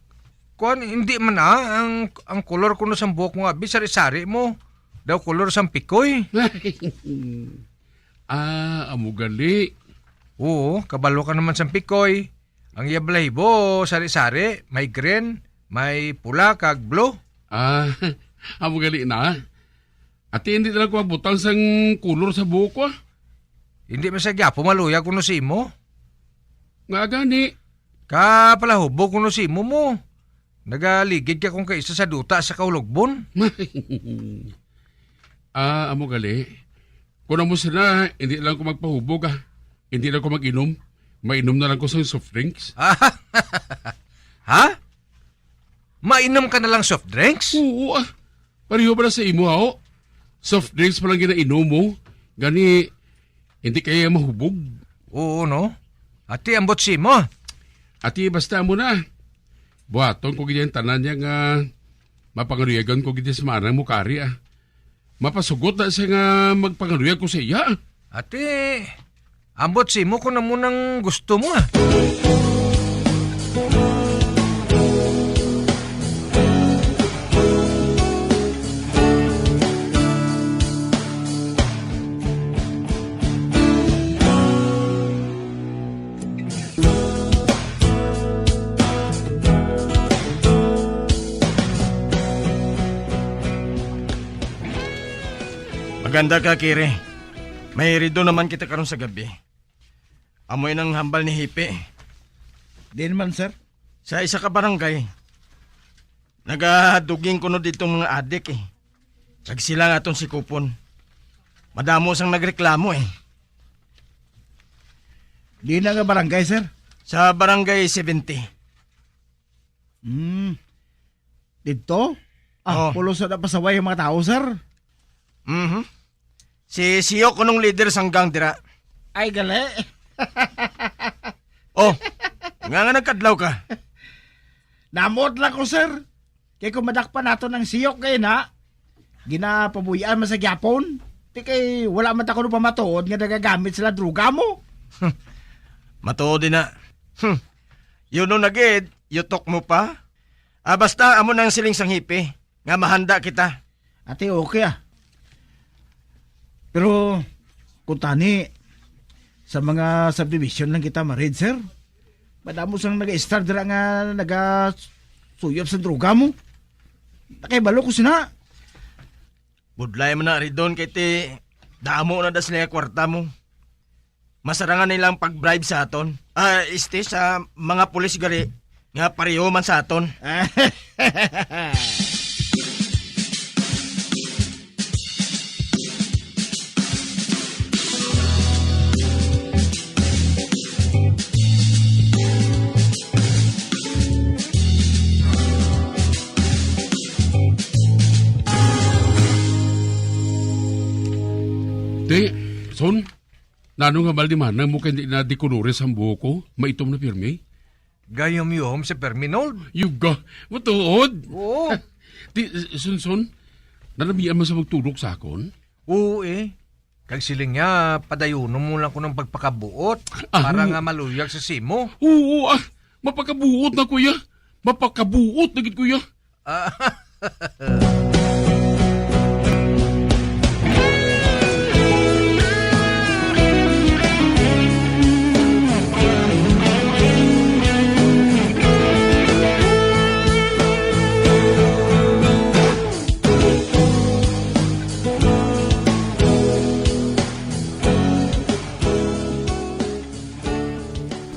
kuwan, hindi man, ah. Ang, ang kolor kuno sang buhok mo, abi, sari-sari mo. Daw kolor sang Pikoy. Ah, amo gali. Oo, kabalo ka naman sang Pikoy. Ang iya balahibo, sari-sari, may green, may pula, kag blue. Ah, amo gali na. Ati, hindi na lang ko magbutang sang kulor sa buhok ko, ah. Hindi man sa gyapo maluya kuno sa imo. Nga gani? Kapalahubo kuno sa imo mo. Nagaligid ka kung kaisa sa duta sa kahulogbon. Ah, amo gali. Kung amo sila, hindi lang ko magpahubog, ah. Hindi lang ko mag-inom. Mainom na lang ko sa soft drinks. Ha? Mainom ka na lang soft drinks? Oo, ah. Pareho ba na sa imo, ha, oh? Soft drinks pa lang ginainom mo. Gani, hindi kaya mahubog. Oo, no? Ati, ambot si mo. Ati, basta mo na. Buhaton ko gid ang tanan niya nga mapangaluyagan ko gid sa manang mo, Kari, ah. Mapasugot na siya nga magpangaluyag ko sa iya. Ati, ambot si mo kung amo nang gusto mo, ah. Maganda ka, Kiri. May ridon naman kita karon sa gabi. Amo yun ang hambal ni Hipi. Diin man, sir? Sa isa ka barangay. Nagaduging kuno dito mga adik, eh. Kag sila nga atong sikupon. Madamo sang nagreklamo, eh. Diin na nga barangay, sir? Sa barangay seventy. Hmm. Didto? Ah, oh. Pulos na pasaway ang mga tao, sir. Mhm. Si Siyok kunong leader sang gang dira. Ay, gali. Oh, nga nga nagkadlaw ka? Namot lang ko, sir. Kay kung madakpan nato ng siyok kay na, ginapabuy-an man sa gyapon. Di kay wala man ta kuno pamatuod nga nagagamit sila droga mo. Matuod din na. Hmm. Yun nung nagid, yutok mo pa? Ah, basta amo nang siling sang hipi, nga mahanda kita. Ate, okay, ah. Pero, kung tani, sa mga subdivision lang kita ma-raid, sir. Madamo sang naga-start dira nga nagasuyop sa droga mo. Nakahibalo ko sina. Budlay man na, Ridon, kay ti damo na da sila kwarta mo. Masarangan nilang pag-bribe sa aton. Ah, este, sa mga pulis gali nga pareho man sa aton. Te, son, Nano nga mal di manang mo kay di na dikolores ang buhok ko? Maitom na pirmi? Gayom-yom sa pirmi, Nol. Yuga, matuod. Oo. Di, Sunson, nalamian man sa magtulog sa akon? Oo, eh. Kag siling niya, padayunon mo lang ko ng pagpakabuot Ah. para nga maluyag sa simo. Oo, ah, mapakabuot na, kuya. Mapakabuot na gid, kuya. Ah.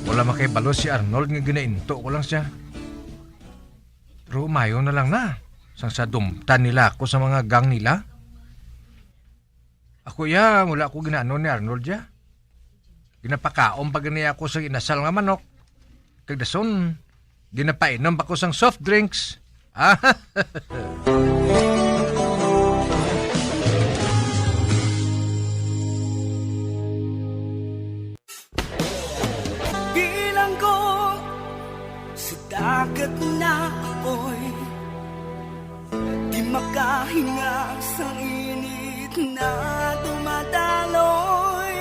Wala makahibalo si Arnold nga ginainto ko lang siya. Pero umayo na lang na. Sang sa dumtan nila ako sa mga gang nila. Ako ya, wala ko ginaano ni Arnold ya. Ginapakaon pa gani ako sa inasal nga manok. Kag dason, ginapainom pa ko sang soft drinks. Ah. Bilanggo sa dagat na apoy, di makahinga sa init na dumadaloy.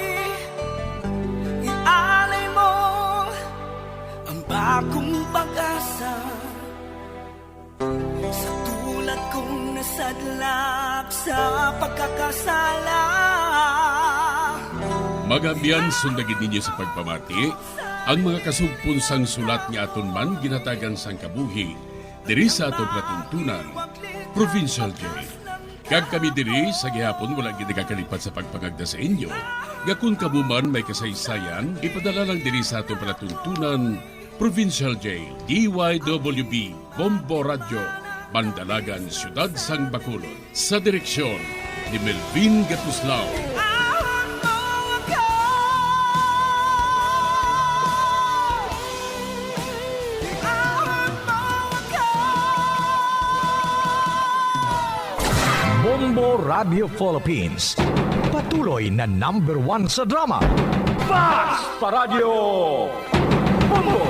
Ialay mo ang bagong pag-asa sa tulad kong nasadlak sa pagkakasala. Mga abyan, sunda gid ninyo sa pagpamati ang mga kasugpon sang sulat nga aton man ginhatagan sang kabuhi diri sa aton palatuntunan, Provincial Jail. Kag kami diri sa gihapon wala gid nagakalipat sa pagpangagda sa inyo nga kon kamo man may kasaysayan, ipadala lang diri sa aton palatuntunan, Provincial Jail, D Y W B, Bombo Radyo, Bandalagan, Siyudad sang Bacolod. Sa direksyon ni Melvin Gatuslao. Bombo Radio Philippines. Patuloy na number one sa drama. Basta Radio Bombo!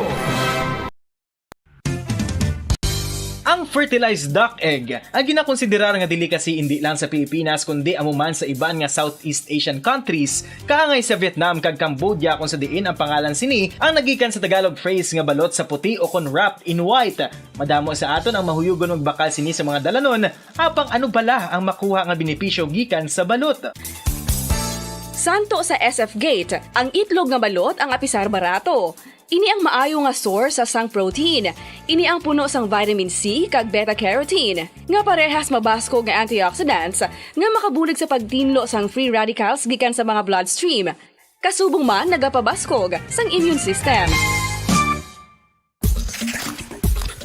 Ang fertilized duck egg, ang ginakonsiderar nga delicacy indi lang sa Pilipinas, kundi amo man sa iban nga Southeast Asian countries, kaangay sa Vietnam kag Cambodia, kung sa diin ang pangalan sini ang nagikan sa Tagalog phrase nga balot sa puti o kon wrapped in white. Madamo sa aton ang mahuyugon magbakal sini sa mga dalanon, apang ano bala ang makuha nga benepisyo gikan sa balot? Santo sa S F Gate, ang itlog nga balot ang apisar barato. Ini ang maayo nga source sang protein. Ini ang puno sang vitamin C kag beta-carotene, nga parehas mabaskog nga antioxidants nga makabulig sa pagtinlo sang free radicals gikan sa mga bloodstream. Kasubong man nagapabaskog sang immune system.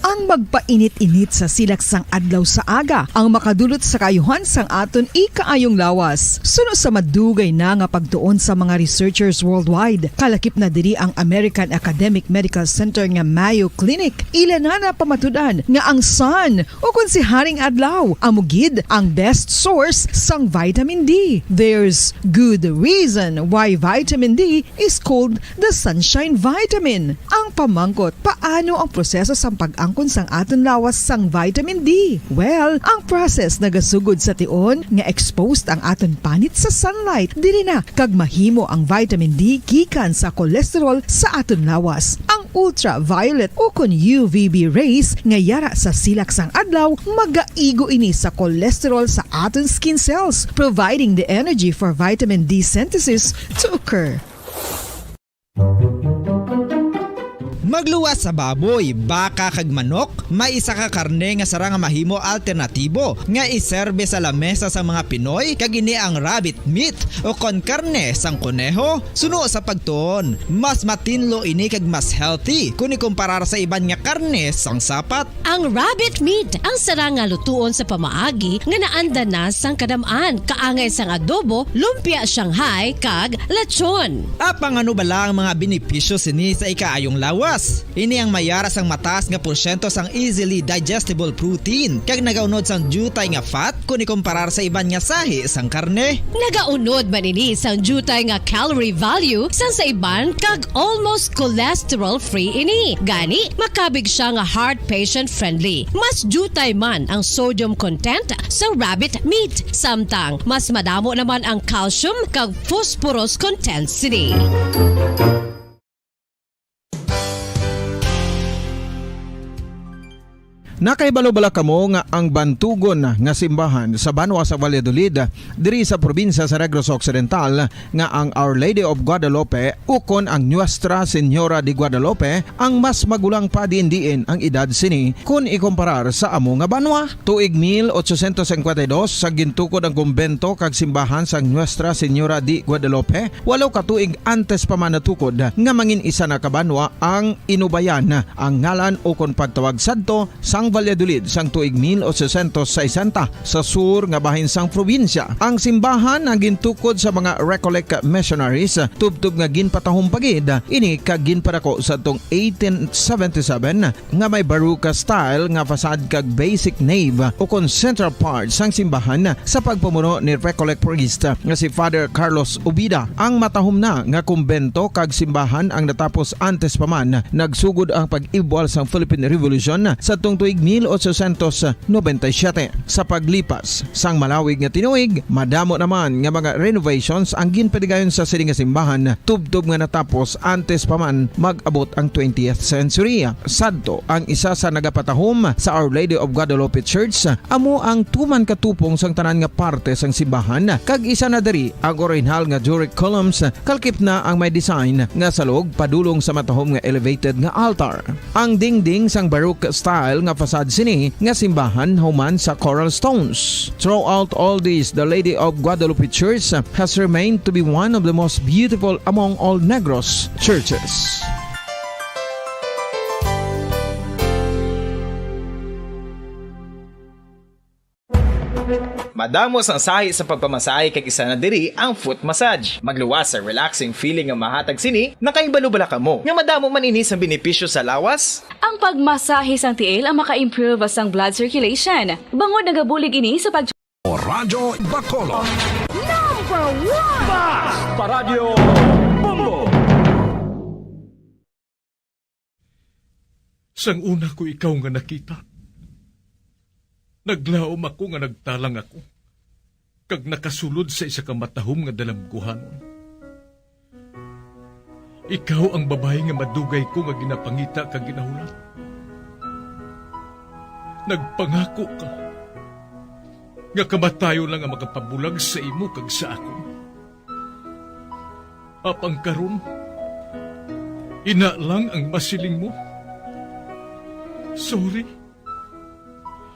Ang magpainit-init sa silak sang adlaw sa aga ang makadulot sa kaayuhan sang aton ikaayong lawas. Suno sa madugay na nga pagtuon sa mga researchers worldwide, kalakip na diri ang American Academic Medical Center nga Mayo Clinic. Ila na napamatud-an nga ang sun, o kon si Haring Adlaw, amo gid ang best source sang vitamin D. There's good reason why vitamin D is called the sunshine vitamin. Ang pamangkot, paano ang proseso sang pag-angkon sang aton lawas sang vitamin D? Well, ang process nagasugod sa tion nga exposed ang aton panit sa sunlight. Diri na kag mahimo ang vitamin D gikan sa cholesterol sa aton lawas. Ang ultraviolet o kon U V B rays nga yara sa silak sang adlaw magaigo ini sa cholesterol sa aton skin cells, providing the energy for vitamin D synthesis to occur. Magluwas sa baboy, baka, kag manok, may isa ka karne nga sarang nga mahimo alternatibo nga iserbe sa lamesa sang mga Pinoy, kag ini ang rabbit meat o kon karne sang koneho. Suno sa pagtuon, mas matinlo ini kag mas healthy kon ikumparar sa iban nga karne sang sapat. Ang rabbit meat ang sarang nga lutuon sa pamaagi nga naanda na sang kadam-an, kaangay sang adobo, lumpia Shanghai, kag lechon. Apang ano bala ang mga benepisyo sini sa ikaayong lawas? Ini ang may ara sang mataas nga porsyento sang easily digestible protein, kag nagaunod sang diutay nga fat kon ikomparar sa iban nga sahi sang karne. Nagaunod man ini sang diutay nga calorie value sang sa iban, kag almost cholesterol-free ini. Gani, makabig sia nga heart patient-friendly. Mas diutay man ang sodium content sa rabbit meat, samtang mas madamo naman ang calcium kag phosphorus content sini. Nakahibalo bala kamo nga ang bantugon nga simbahan sa banwa sa Valladolid, diri sa probinsya sa Negros Occidental, nga ang Our Lady of Guadalupe ukon ang Nuestra Señora de Guadalupe ang mas magulang pa diin-diin ang edad sini kon ikomparar sa amo nga banwa? Tuig mil ochocientos cincuenta y dos sa gintukod ang kumbento kag simbahan sang Nuestra Señora de Guadalupe, walo ka tuig antes pa man natukod nga mangin isa na ka banwa ang Inubayan, ang ngalan ukon pagtawag sadto sang Valladolid sang tuig mil ochocientos sesenta sa sur nga bahin sang probinsya. Ang simbahan ang gintukod sa mga Recollect missionaries, tubtob nga ginpatahom pa gid ini kag ginpadako sa tong eighteen seventy-seven nga may Baroque style nga facade kag basic nave ukon central part sang simbahan sa pagpamuno ni Recollect priest nga si Father Carlos Ubida. Ang matahom na nga kumbento kag simbahan ang natapos antes pa man nagsugod ang pag-ibwal sang Philippine Revolution sa tong tuig mil ochocientos noventa y siete. Sa paglipas sang malawig nga tinuig, madamo naman nga mga renovations ang ginpadigayon sa sini nga simbahan, tubtob nga natapos antes pa man mag-abot ang twentieth century. Sadto, ang isa sa nagapatahom sa Our Lady of Guadalupe Church, amo ang tuman katupong sang tanan nga parte sang simbahan, kag isa na diri ang orihinal nga Doric columns, kalkip na ang may design nga salog padulong sa matahom nga elevated nga altar. Ang dingding sang Baroque style nga facade sini nga simbahan human sa coral stones. Throughout all this, the Lady of Guadalupe Church has remained to be one of the most beautiful among all Negros churches. Madamo sang sahi sa pagpamasahe, kag isa na diri ang foot massage. Magluwas sa relaxing feeling nga mahatag sini. Nakahibalo bala kamo nga madamo man ini sang benepisyo sa lawas? Ang pagmasahe sang tiil ang maka-improve sang blood circulation, bangod nagabulig ini sa pag Radyo Bacolod. Number one! Basta Radyo Bombo! Sang una ko ikaw nga nakita, naglaom ako nga nagtalang ako, kag nakasulod sa isa ka matahom nga dalamguhanon. Ikaw ang babayi nga madugay ko nga ginapangita kag ginahulat. Nagpangako ka nga kamatayon lang ang makapabulag sa imo kag sa akon. Apang karon, ina lang ang masiling mo. Sorry.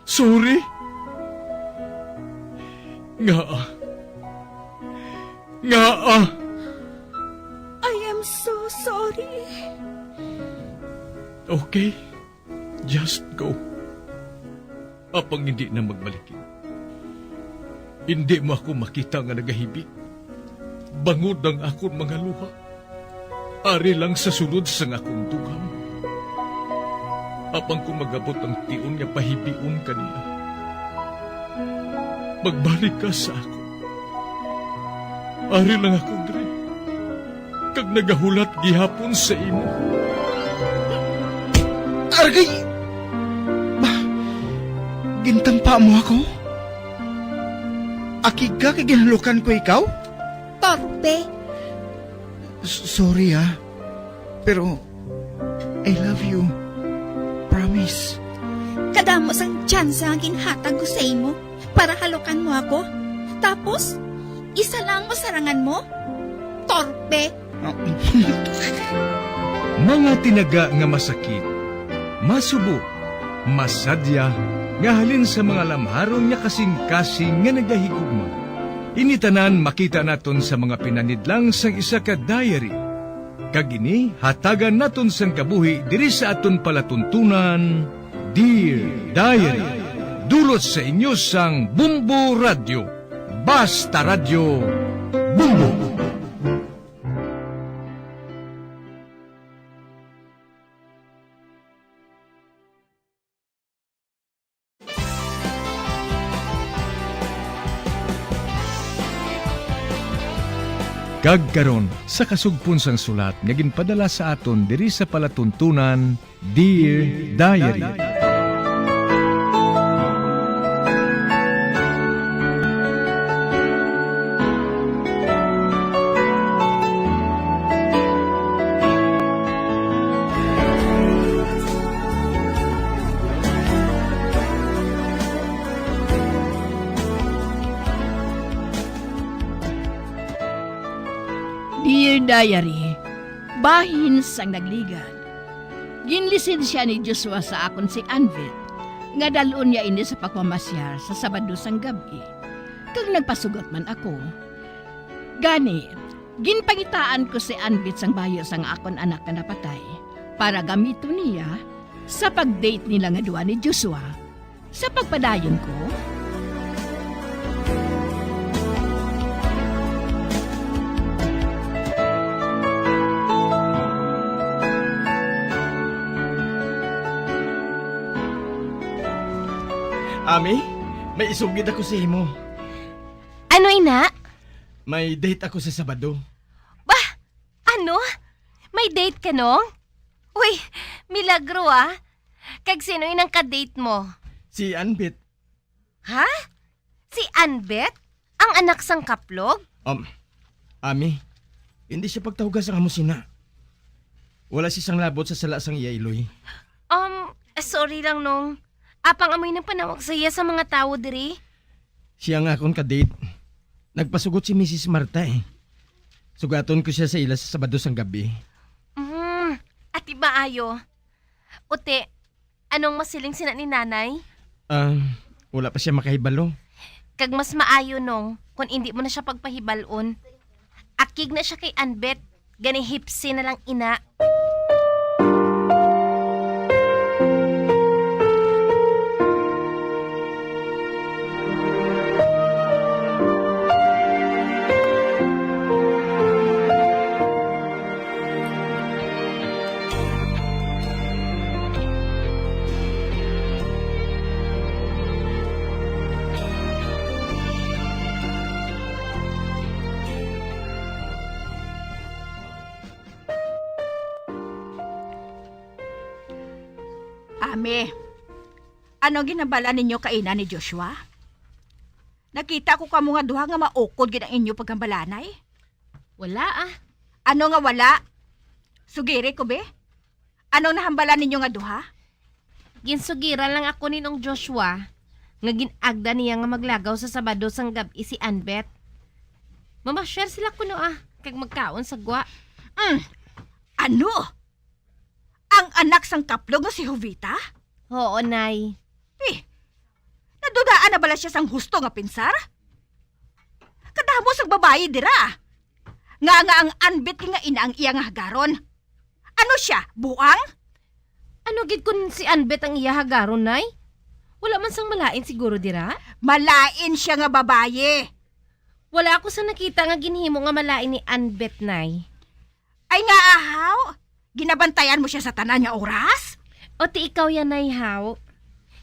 Sorry. Ngaa? Ngaa? I am so sorry. Okay. Just go. Apang indi na magbalik. Indi mo ako makita nga nagahibi. Bangod ang akon mga luha, ari lang sa sulod sang akon dughan. Apang kon mag-abot ang tion nga pahibion ka niya, magbalik ka sa akon. Ari lang ako diri, kag nagahulat gihapon sa imo. Argay! Ba, gintampa mo ako? Akig ka kay ginhalukan ko ikaw? Torpe. S-, sorry, ah. Pero, I love you. Promise. Kadamo sang tsansa nga ginhatag ko sa imo para halukan mo ako. Tapos, isa lang mo sarangan mo? Torpe! Mga tinaga nga masakit, masubo, masadya, nga halin sa mga lamharon nga kasing-kasing nga nagahigugma. Ini tanan makita naton sa mga pinanidlang sang isa ka diary. Kag ini hatagan naton sang kabuhi diri sa aton palatuntunan, Dear Diary. Dulot sa inyo sang Bombo Radyo. Basta Radyo, Bombo! Kag karon, sa kasugpon sang sulat nga ginpadala sa aton diri sa palatuntunan, Dear Diary. Dear Diary, bahin sang nagligad. Ginlisensya ni Joshua sa akon si Anvit, nga dal-on niya ini sa pagmamasyar sa Sabado sang gab-i, kag nagpasugot man ako. Gani, ginpangitaan ko si Anvit sang bayo sang akon anak nga napatay, para gamiton niya sa pag-date nila nga duha ni Joshua. Sa pagpadayon ko, Ami, may isugid ako sa imo. Ano ina? May date ako sa Sabado. Bah, ano? May date ka, Nong? Uy, milagro, ah. Kag sino inang ka-date mo? Si Anbit. Ha? Si Anbit? Ang anak sang kaplog? Um, Ami, hindi siya pagtahuga sang amo sina. Wala siya sang labot sa sala sang iya iloy. Um, sorry lang, Nong. Apang amoy nang panawag sa iya sa mga tawo diri. Siya nga akon ka-date. Nagpasugot si Misis Marta, eh. Sugaton ko siya sa ila sa Sabado sang gabi. Mm, ati maayo. Uti, anong masiling sina ni Nanay? Ah, wala pa siya makahibalo. Kag mas maayo, Nong, kung indi mo na siya pagpahibal-on. Akig na siya kay Anbet, gani hipsi na lang ina. Ami, ano ginabala ninyo kaina ni Joshua? Nakita ko kamo nga duha nga maukod gid ang inyo paghambalanay. Wala, ah. Ano nga wala? Sugiri ko, be. Anong nahambalan ninyo nga duha? Ginsugiran lang ako ni Nong Joshua nga gin-agda niya nga maglagaw sa Sabado sang gab-i si Anbet. Mamasyar sila kuno, ah, kag magkaon sa gwa. Mm. Ano? Ang anak sang kaplog nga si Jovita? Oo, Nay. Eh, nadudaan na bala siya sang husto nga pensar? Kadamo sang babayi dira. Nga, nga ang Anbit nga ina ang iya nga hagaron. Ano siya, buang? Ano gid kun si Anbet ang iya hagaron, Nay? Wala man sang malain siguro dira? Malain siya nga babayi. Wala ako sa nakita nga ginhimo nga malain ni Anbet, Nay. Ay nga, ahaw? Ginabantayan mo siya sa tanan nga oras? O ti ikaw yan, Nay, haw?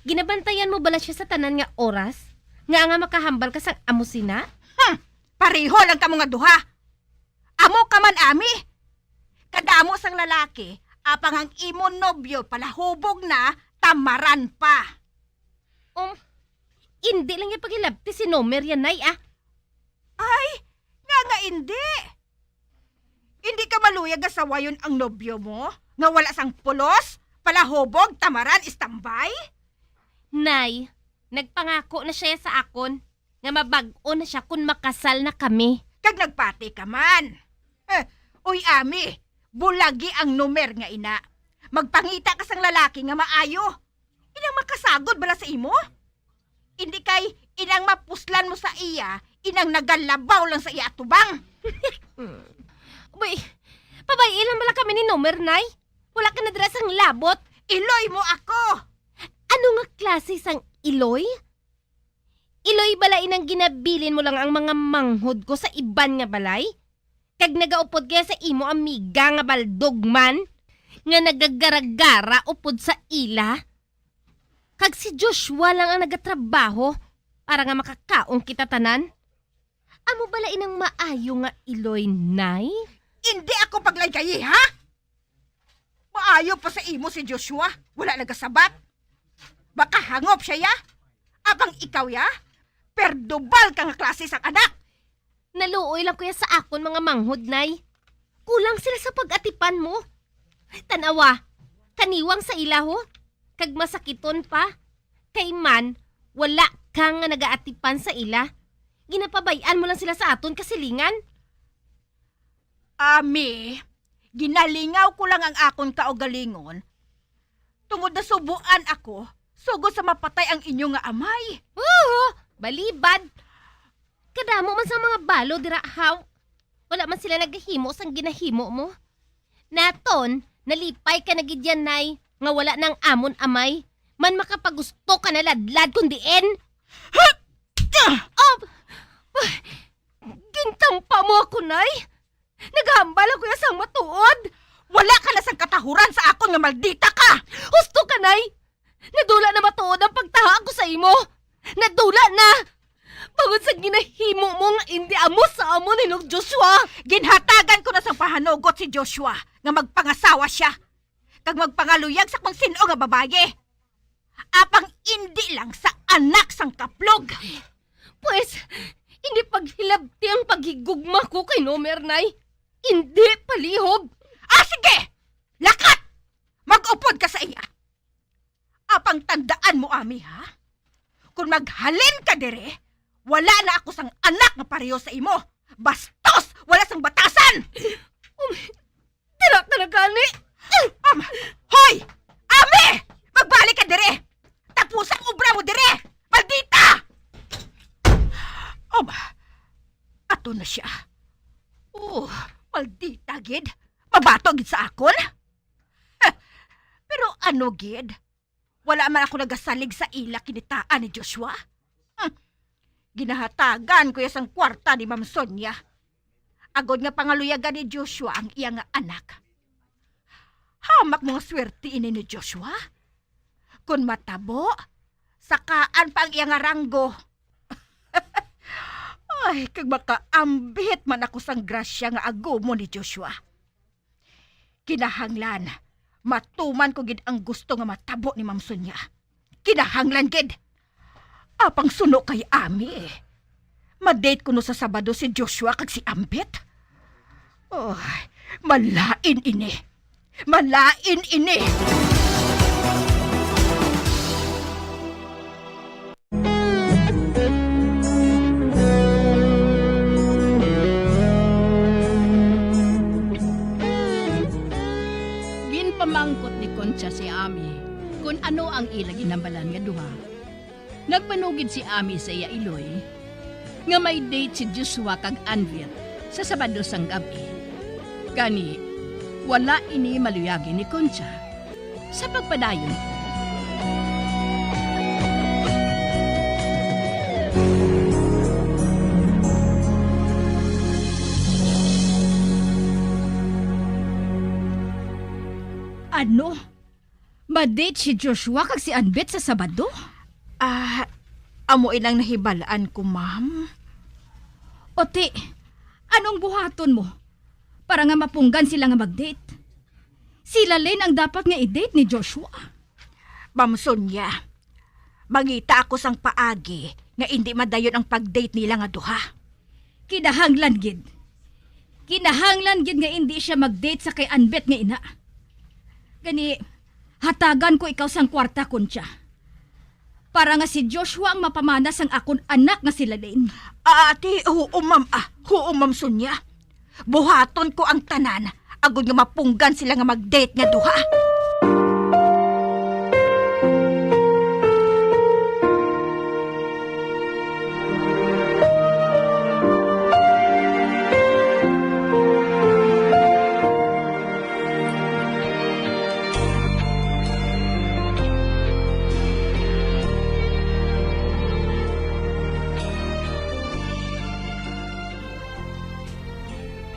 Ginabantayan mo bala siya sa tanan nga oras? Nga nga makahambal ka sang amo sina? Hmm, pareho lang kamo nga duha. Amo ka man, Ami. Kadamo sang lalaki, apang ang imo nobyo palahubog na, tamaran pa. Um, indi lang niya paghilabti si Nomer yan, Nay, ah. Ay, nga nga indi. Indi ka maluyag nga sawayon ang nobyo mo, nga wala sang pulos, palahubog, tamaran, istambay? Nay, nagpangako na siya sa akon nga mabag-o na siya kun makasal na kami. Kag nagpati ka man. Eh, uy, Ami, bulagi ang Nomer nga ina. Magpangita ka sang lalaki nga maayo. Inang makasagod bala sa imo? Indi kay inang mapuslan mo sa iya, inang nagalabaw lang sa iya atubang. Uy, pabay-i lang bala kami ni Nomer, Nay. Wala ka na dira sang labot. Iloy mo ako! Ano nga klase sang iloy? Iloy bala inang ginabilin mo lang ang mga manghod ko sa iban nga balay? Kag nagaupod kaya sa imo amiga nga baldog man, nga nagagara-gara upod sa ila? Kag si Joshua lang ang nagatrabaho para nga makakaon kita tanan? Amo bala inang maayo nga iloy, Nay? Indi ako paglaygayi, ha? Maayo pa sa imo si Joshua, wala nagasabat. Makahangop siya, ya. Apang ikaw, ya, perdubal ka nga klase sang anak. Naluoy lang ko ya sa akon mga manghod, Nay. Kulang sila sa pag-atipan mo. Tan-awa, kaniwang sa ila, ho, kag masakiton pa. Kay man, wala ka nga nagaatipan sa ila. Ginapabay-an mo lang sila sa aton kasilingan. Ami, ginalingaw ko lang ang akon kaugalingon, tungod nasubuan ako sugod sa mapatay ang inyo nga amay. Oo, balibad. Kadamo man sang mga balo dira, haw. Wala man sila nagahimo sang ginahimo mo. Naton, nalipay ka na gid yan, Nay, nga wala na ang amon amay. Man makapagusto ka na ladlad kun diin. Oh! Gintampa mo ako, Nay. Naghambal ako ya sang matuod. Wala ka na sang katahuran sa akon nga maldita ka. Husto ka, Nay. Nadula na matuod ang pagtaha ko sa imo. Nadula na. Bangod sa ginahimo mo nga indi amo sa amo ni Lord Joshua. Ginhatagan ko na sang pahanugot si Joshua nga magpangasawa siya kag magpangaluyag sa kon sin-o nga babayi, apang indi lang sa anak sang kaplog. Pues, indi paghilabti ang paghigugma ko kay Nomer, Nay. Indi palihog. Ah, sige! Lakat! Mag-upod ka sa iya. Apang tandaan mo, Ami, ha? Kon maghalin ka diri, wala na ako sang anak nga pareho sa imo. Bastos! Wala sang batasan! Um, dira ka na gani! Um, hoy! Ami! Magbalik ka diri! Tapos ang obra mo diri! Maldita! Um, ato na siya. Oh, maldita gid. Mabato gid sa akon. Pero ano gid? Wala man ako nagasalig sa ila kinitaan ni Joshua. Hmm. Ginahatagan ko ya sang kwarta ni Ma'am Sonia, agod nga pangaluyagan ni Joshua ang iya nga anak. Hamak mo nga swerte ini ni Joshua. Kon matabo, sakaan pa ang iya nga ranggo. Ay, kag makaambit man ako sang grasya nga agumon ni Joshua. Kinahanglan matuman ko gid ang gusto nga matabo ni Ma'am Sonia. Kinahanglan gid. Apang suno kay Ami, eh. Ma-date kuno sa Sabado si Joshua kag si Ambit? Oh, malain ini. Malain ini. Ginpamangkot ni Concha si Ami kon ano ang ila ginhambalan nga duha. Nagpanugid si Ami sa iya iloy nga may date si Joshua kag Anvit sa Sabado sang gab-i. Gani, wala ini maluyagi ni Concha. Sa pagpadayon, ano? Ma-date si Joshua kag si Anbet sa Sabado? Ah, amo inang nahibal-an ko, ma'am. O ti, anong buhaton mo para nga mapunggan sila nga mag-date? Sila Lynn ang dapat nga i-date ni Joshua. Ma'am Sonia, mangita ako sang paagi nga indi madayon ang pag-date nila nga duha. Kinahanglan gid. Kinahanglan gid nga indi sia mag-date sa kay Anbet nga ina. Gani, hatagan ko ikaw sang kwarta, Concha, para nga si Joshua ang mapamana sang akon anak nga si Lynn. Ah, ati, huo, ma'am. Ah, huo, Ma'am Sonia. Buhaton ko ang tanan agod nga mapunggan sila nga mag-date nga duha.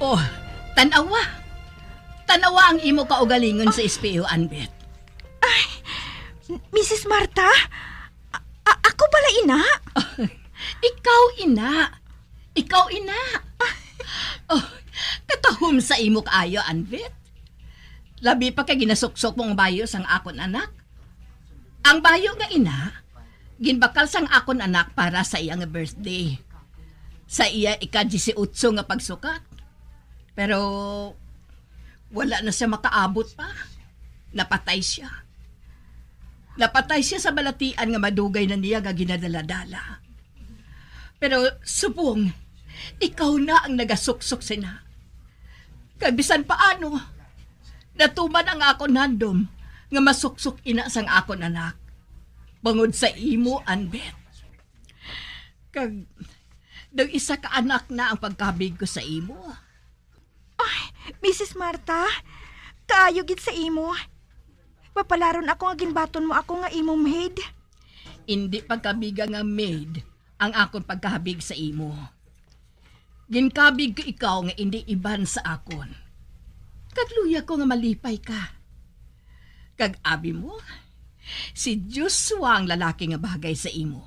Oh, tan-awa. Tan-awa ang imo kaugalingon sa espeho, Anbet. Ay, Misis Martha? A-, a-, ako bala, ina? Ikaw, ina. Ikaw, ina. Oh, katahom sa imo kaayo, Anvit. Labi pa kay ginasuksok mo ang bayo sang akon anak. Ang bayo nga ina, ginbakal sang akon anak para sa iya nga birthday. Sa iya ika-dieciocho nga pagsukat. Pero wala na siya makaabot pa. Napatay siya. Napatay siya sa balatian nga madugay na niya nga ginadala-dala. Pero subong, ikaw na ang nagasuksok sina. Kag bisan paano, natuman ang akon handom nga masuksok ina sang akon anak. Bangod sa imo, Anbet. Kag daw isa ka anak na ang pagkabig ko sa imo. Ay, Misis Marta, kaayo gid sa imo. Mapalaron ako nga ginbaton mo ako nga imo maid. Indi pagkabiga nga maid ang akon pagkahabig sa imo. Ginkabig ko ikaw nga indi iban sa akon. Kag luya ko nga malipay ka. Kag abi mo, si Joshua ang lalaki nga bagay sa imo.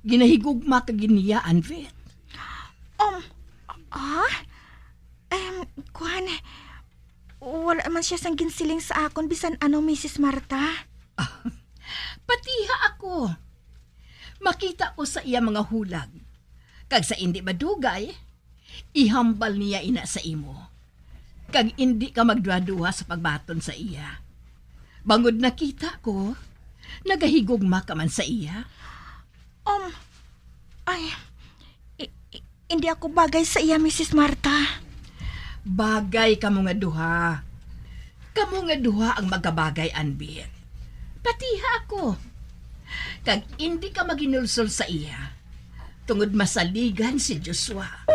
Ginahigugma ka gid niya, Anvit. Um, ah? Em, kuwan, wala man siya sang ginsiling sa akon bisan ano, Misis Marta. Patiha ako. Makita ko sa iya mga hulag. Kag sa indi madugay, ihambal niya ina sa imo. Kag indi ka magduhaduha sa pagbaton sa iya. Bangod nakita ko, nagahigugma ka man sa iya. Um, ay, i- i- hindi ako bagay sa iya, Misis Marta. Bagay kamo nga duha. Kamo nga duha ang magkabagay, Anbit. Patiha ako. Kag indi ka maginulsol sa iya, tungod masaligan si Joshua.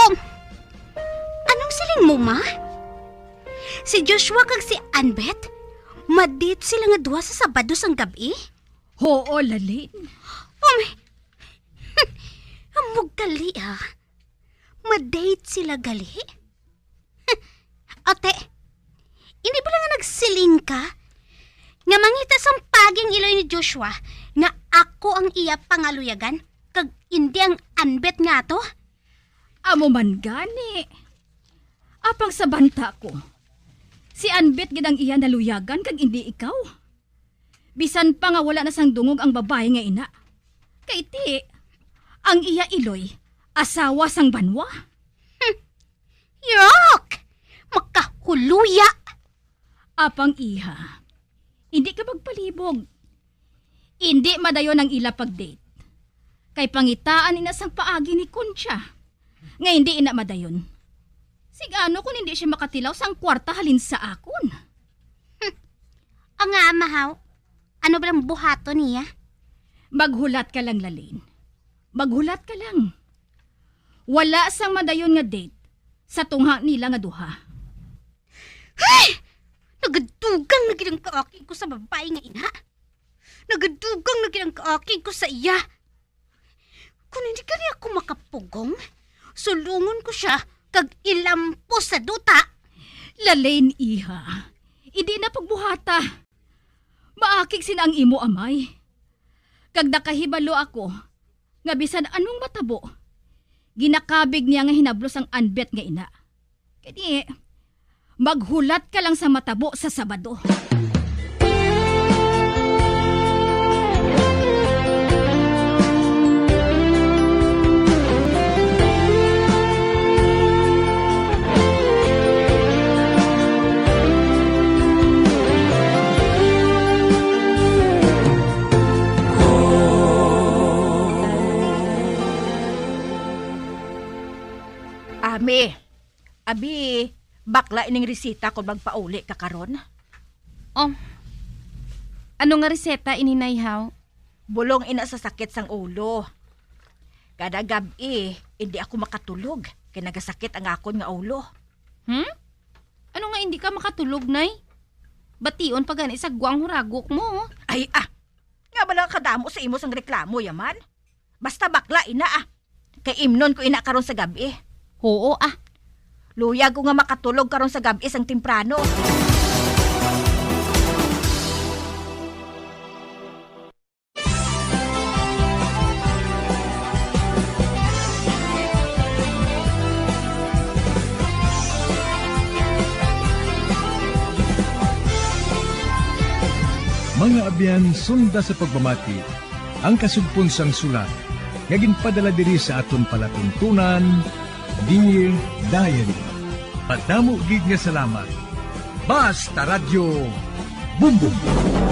Um, anong siling mo, ma? Si Joshua kag si Anbet, ma-date sila nga duha sa Sabado sang gab-i? Huo, Lalin. Um, amog gali, ha? Ma-date sila gali? Ate, hindi bala nga nagsiling ka nga mangita sang paagi ang iloy ni Joshua nga ako ang iya pangaluyagan kag indi ang Anbet nga ato? Amo man gani. Apang sa banta ko, si Anbet gid ang iya naluyagan kag indi ikaw. Bisan pa nga wala na sang dungog ang babayi nga ina. Kay ti, ang iya iloy, asawa sang banwa. Hmm. Yuck! Makahuluya! Apang iha, indi ka magpalibog. Indi madayon ang ila pag-date. Kay pangitaan ina sang paagi ni Concha nga indi ina madayon. Sigano kon indi siya makatilaw sang kwarta halin sa akon? Hmm. O nga, amahaw, ano ba lang buhaton niya? Maghulat ka lang, Lalin. Maghulat ka lang. Wala sang madayon nga date sa tungha nila nga duha. Hay! Nagadugang na gid ang kaakig ko sa babayi nga ina. Nagadugang na gid ang kaakig ko sa iya. Kung hindi gani ako makapugong, sulungon ko siya kag ilampos sa duta. Lalin, iha. Indi na pagbuhata. Maakig sina ang imo amay. Kag nakahibalo ako nga bisan anong matabo, ginakabig niya nga hinablos ang Anbet nga ina. Kani, maghulat ka lang sa matabo sa Sabado. Ami, abi, bakla ining resita kon magpauli ka karon. Oh, ano nga reseta ini, Nay, haw? Bulong ina sa sakit sang ulo. Kada gab-i, hindi ako makatulog. Kay nagasakit ang akon nga ulo. Hmm? Ano nga hindi ka makatulog, Nay? Bation pa gani sa gwang huragok mo. Ay, ah! Nga bala kadamo sa imo sang reklamo, yaman? Basta bakla, ina, ah. Kay imnon ko ina karon sa gab-i. Oo, ah. Luyag ko nga makatulog karon sa gab-i sang temprano. Mga abyan, sunda sa pagpamati ang kasugpon sang sulat nga ginpadala diri sa aton palatuntunan, Dear Diary. Madamo gid nga salamat. Basta Radyo Bumbong.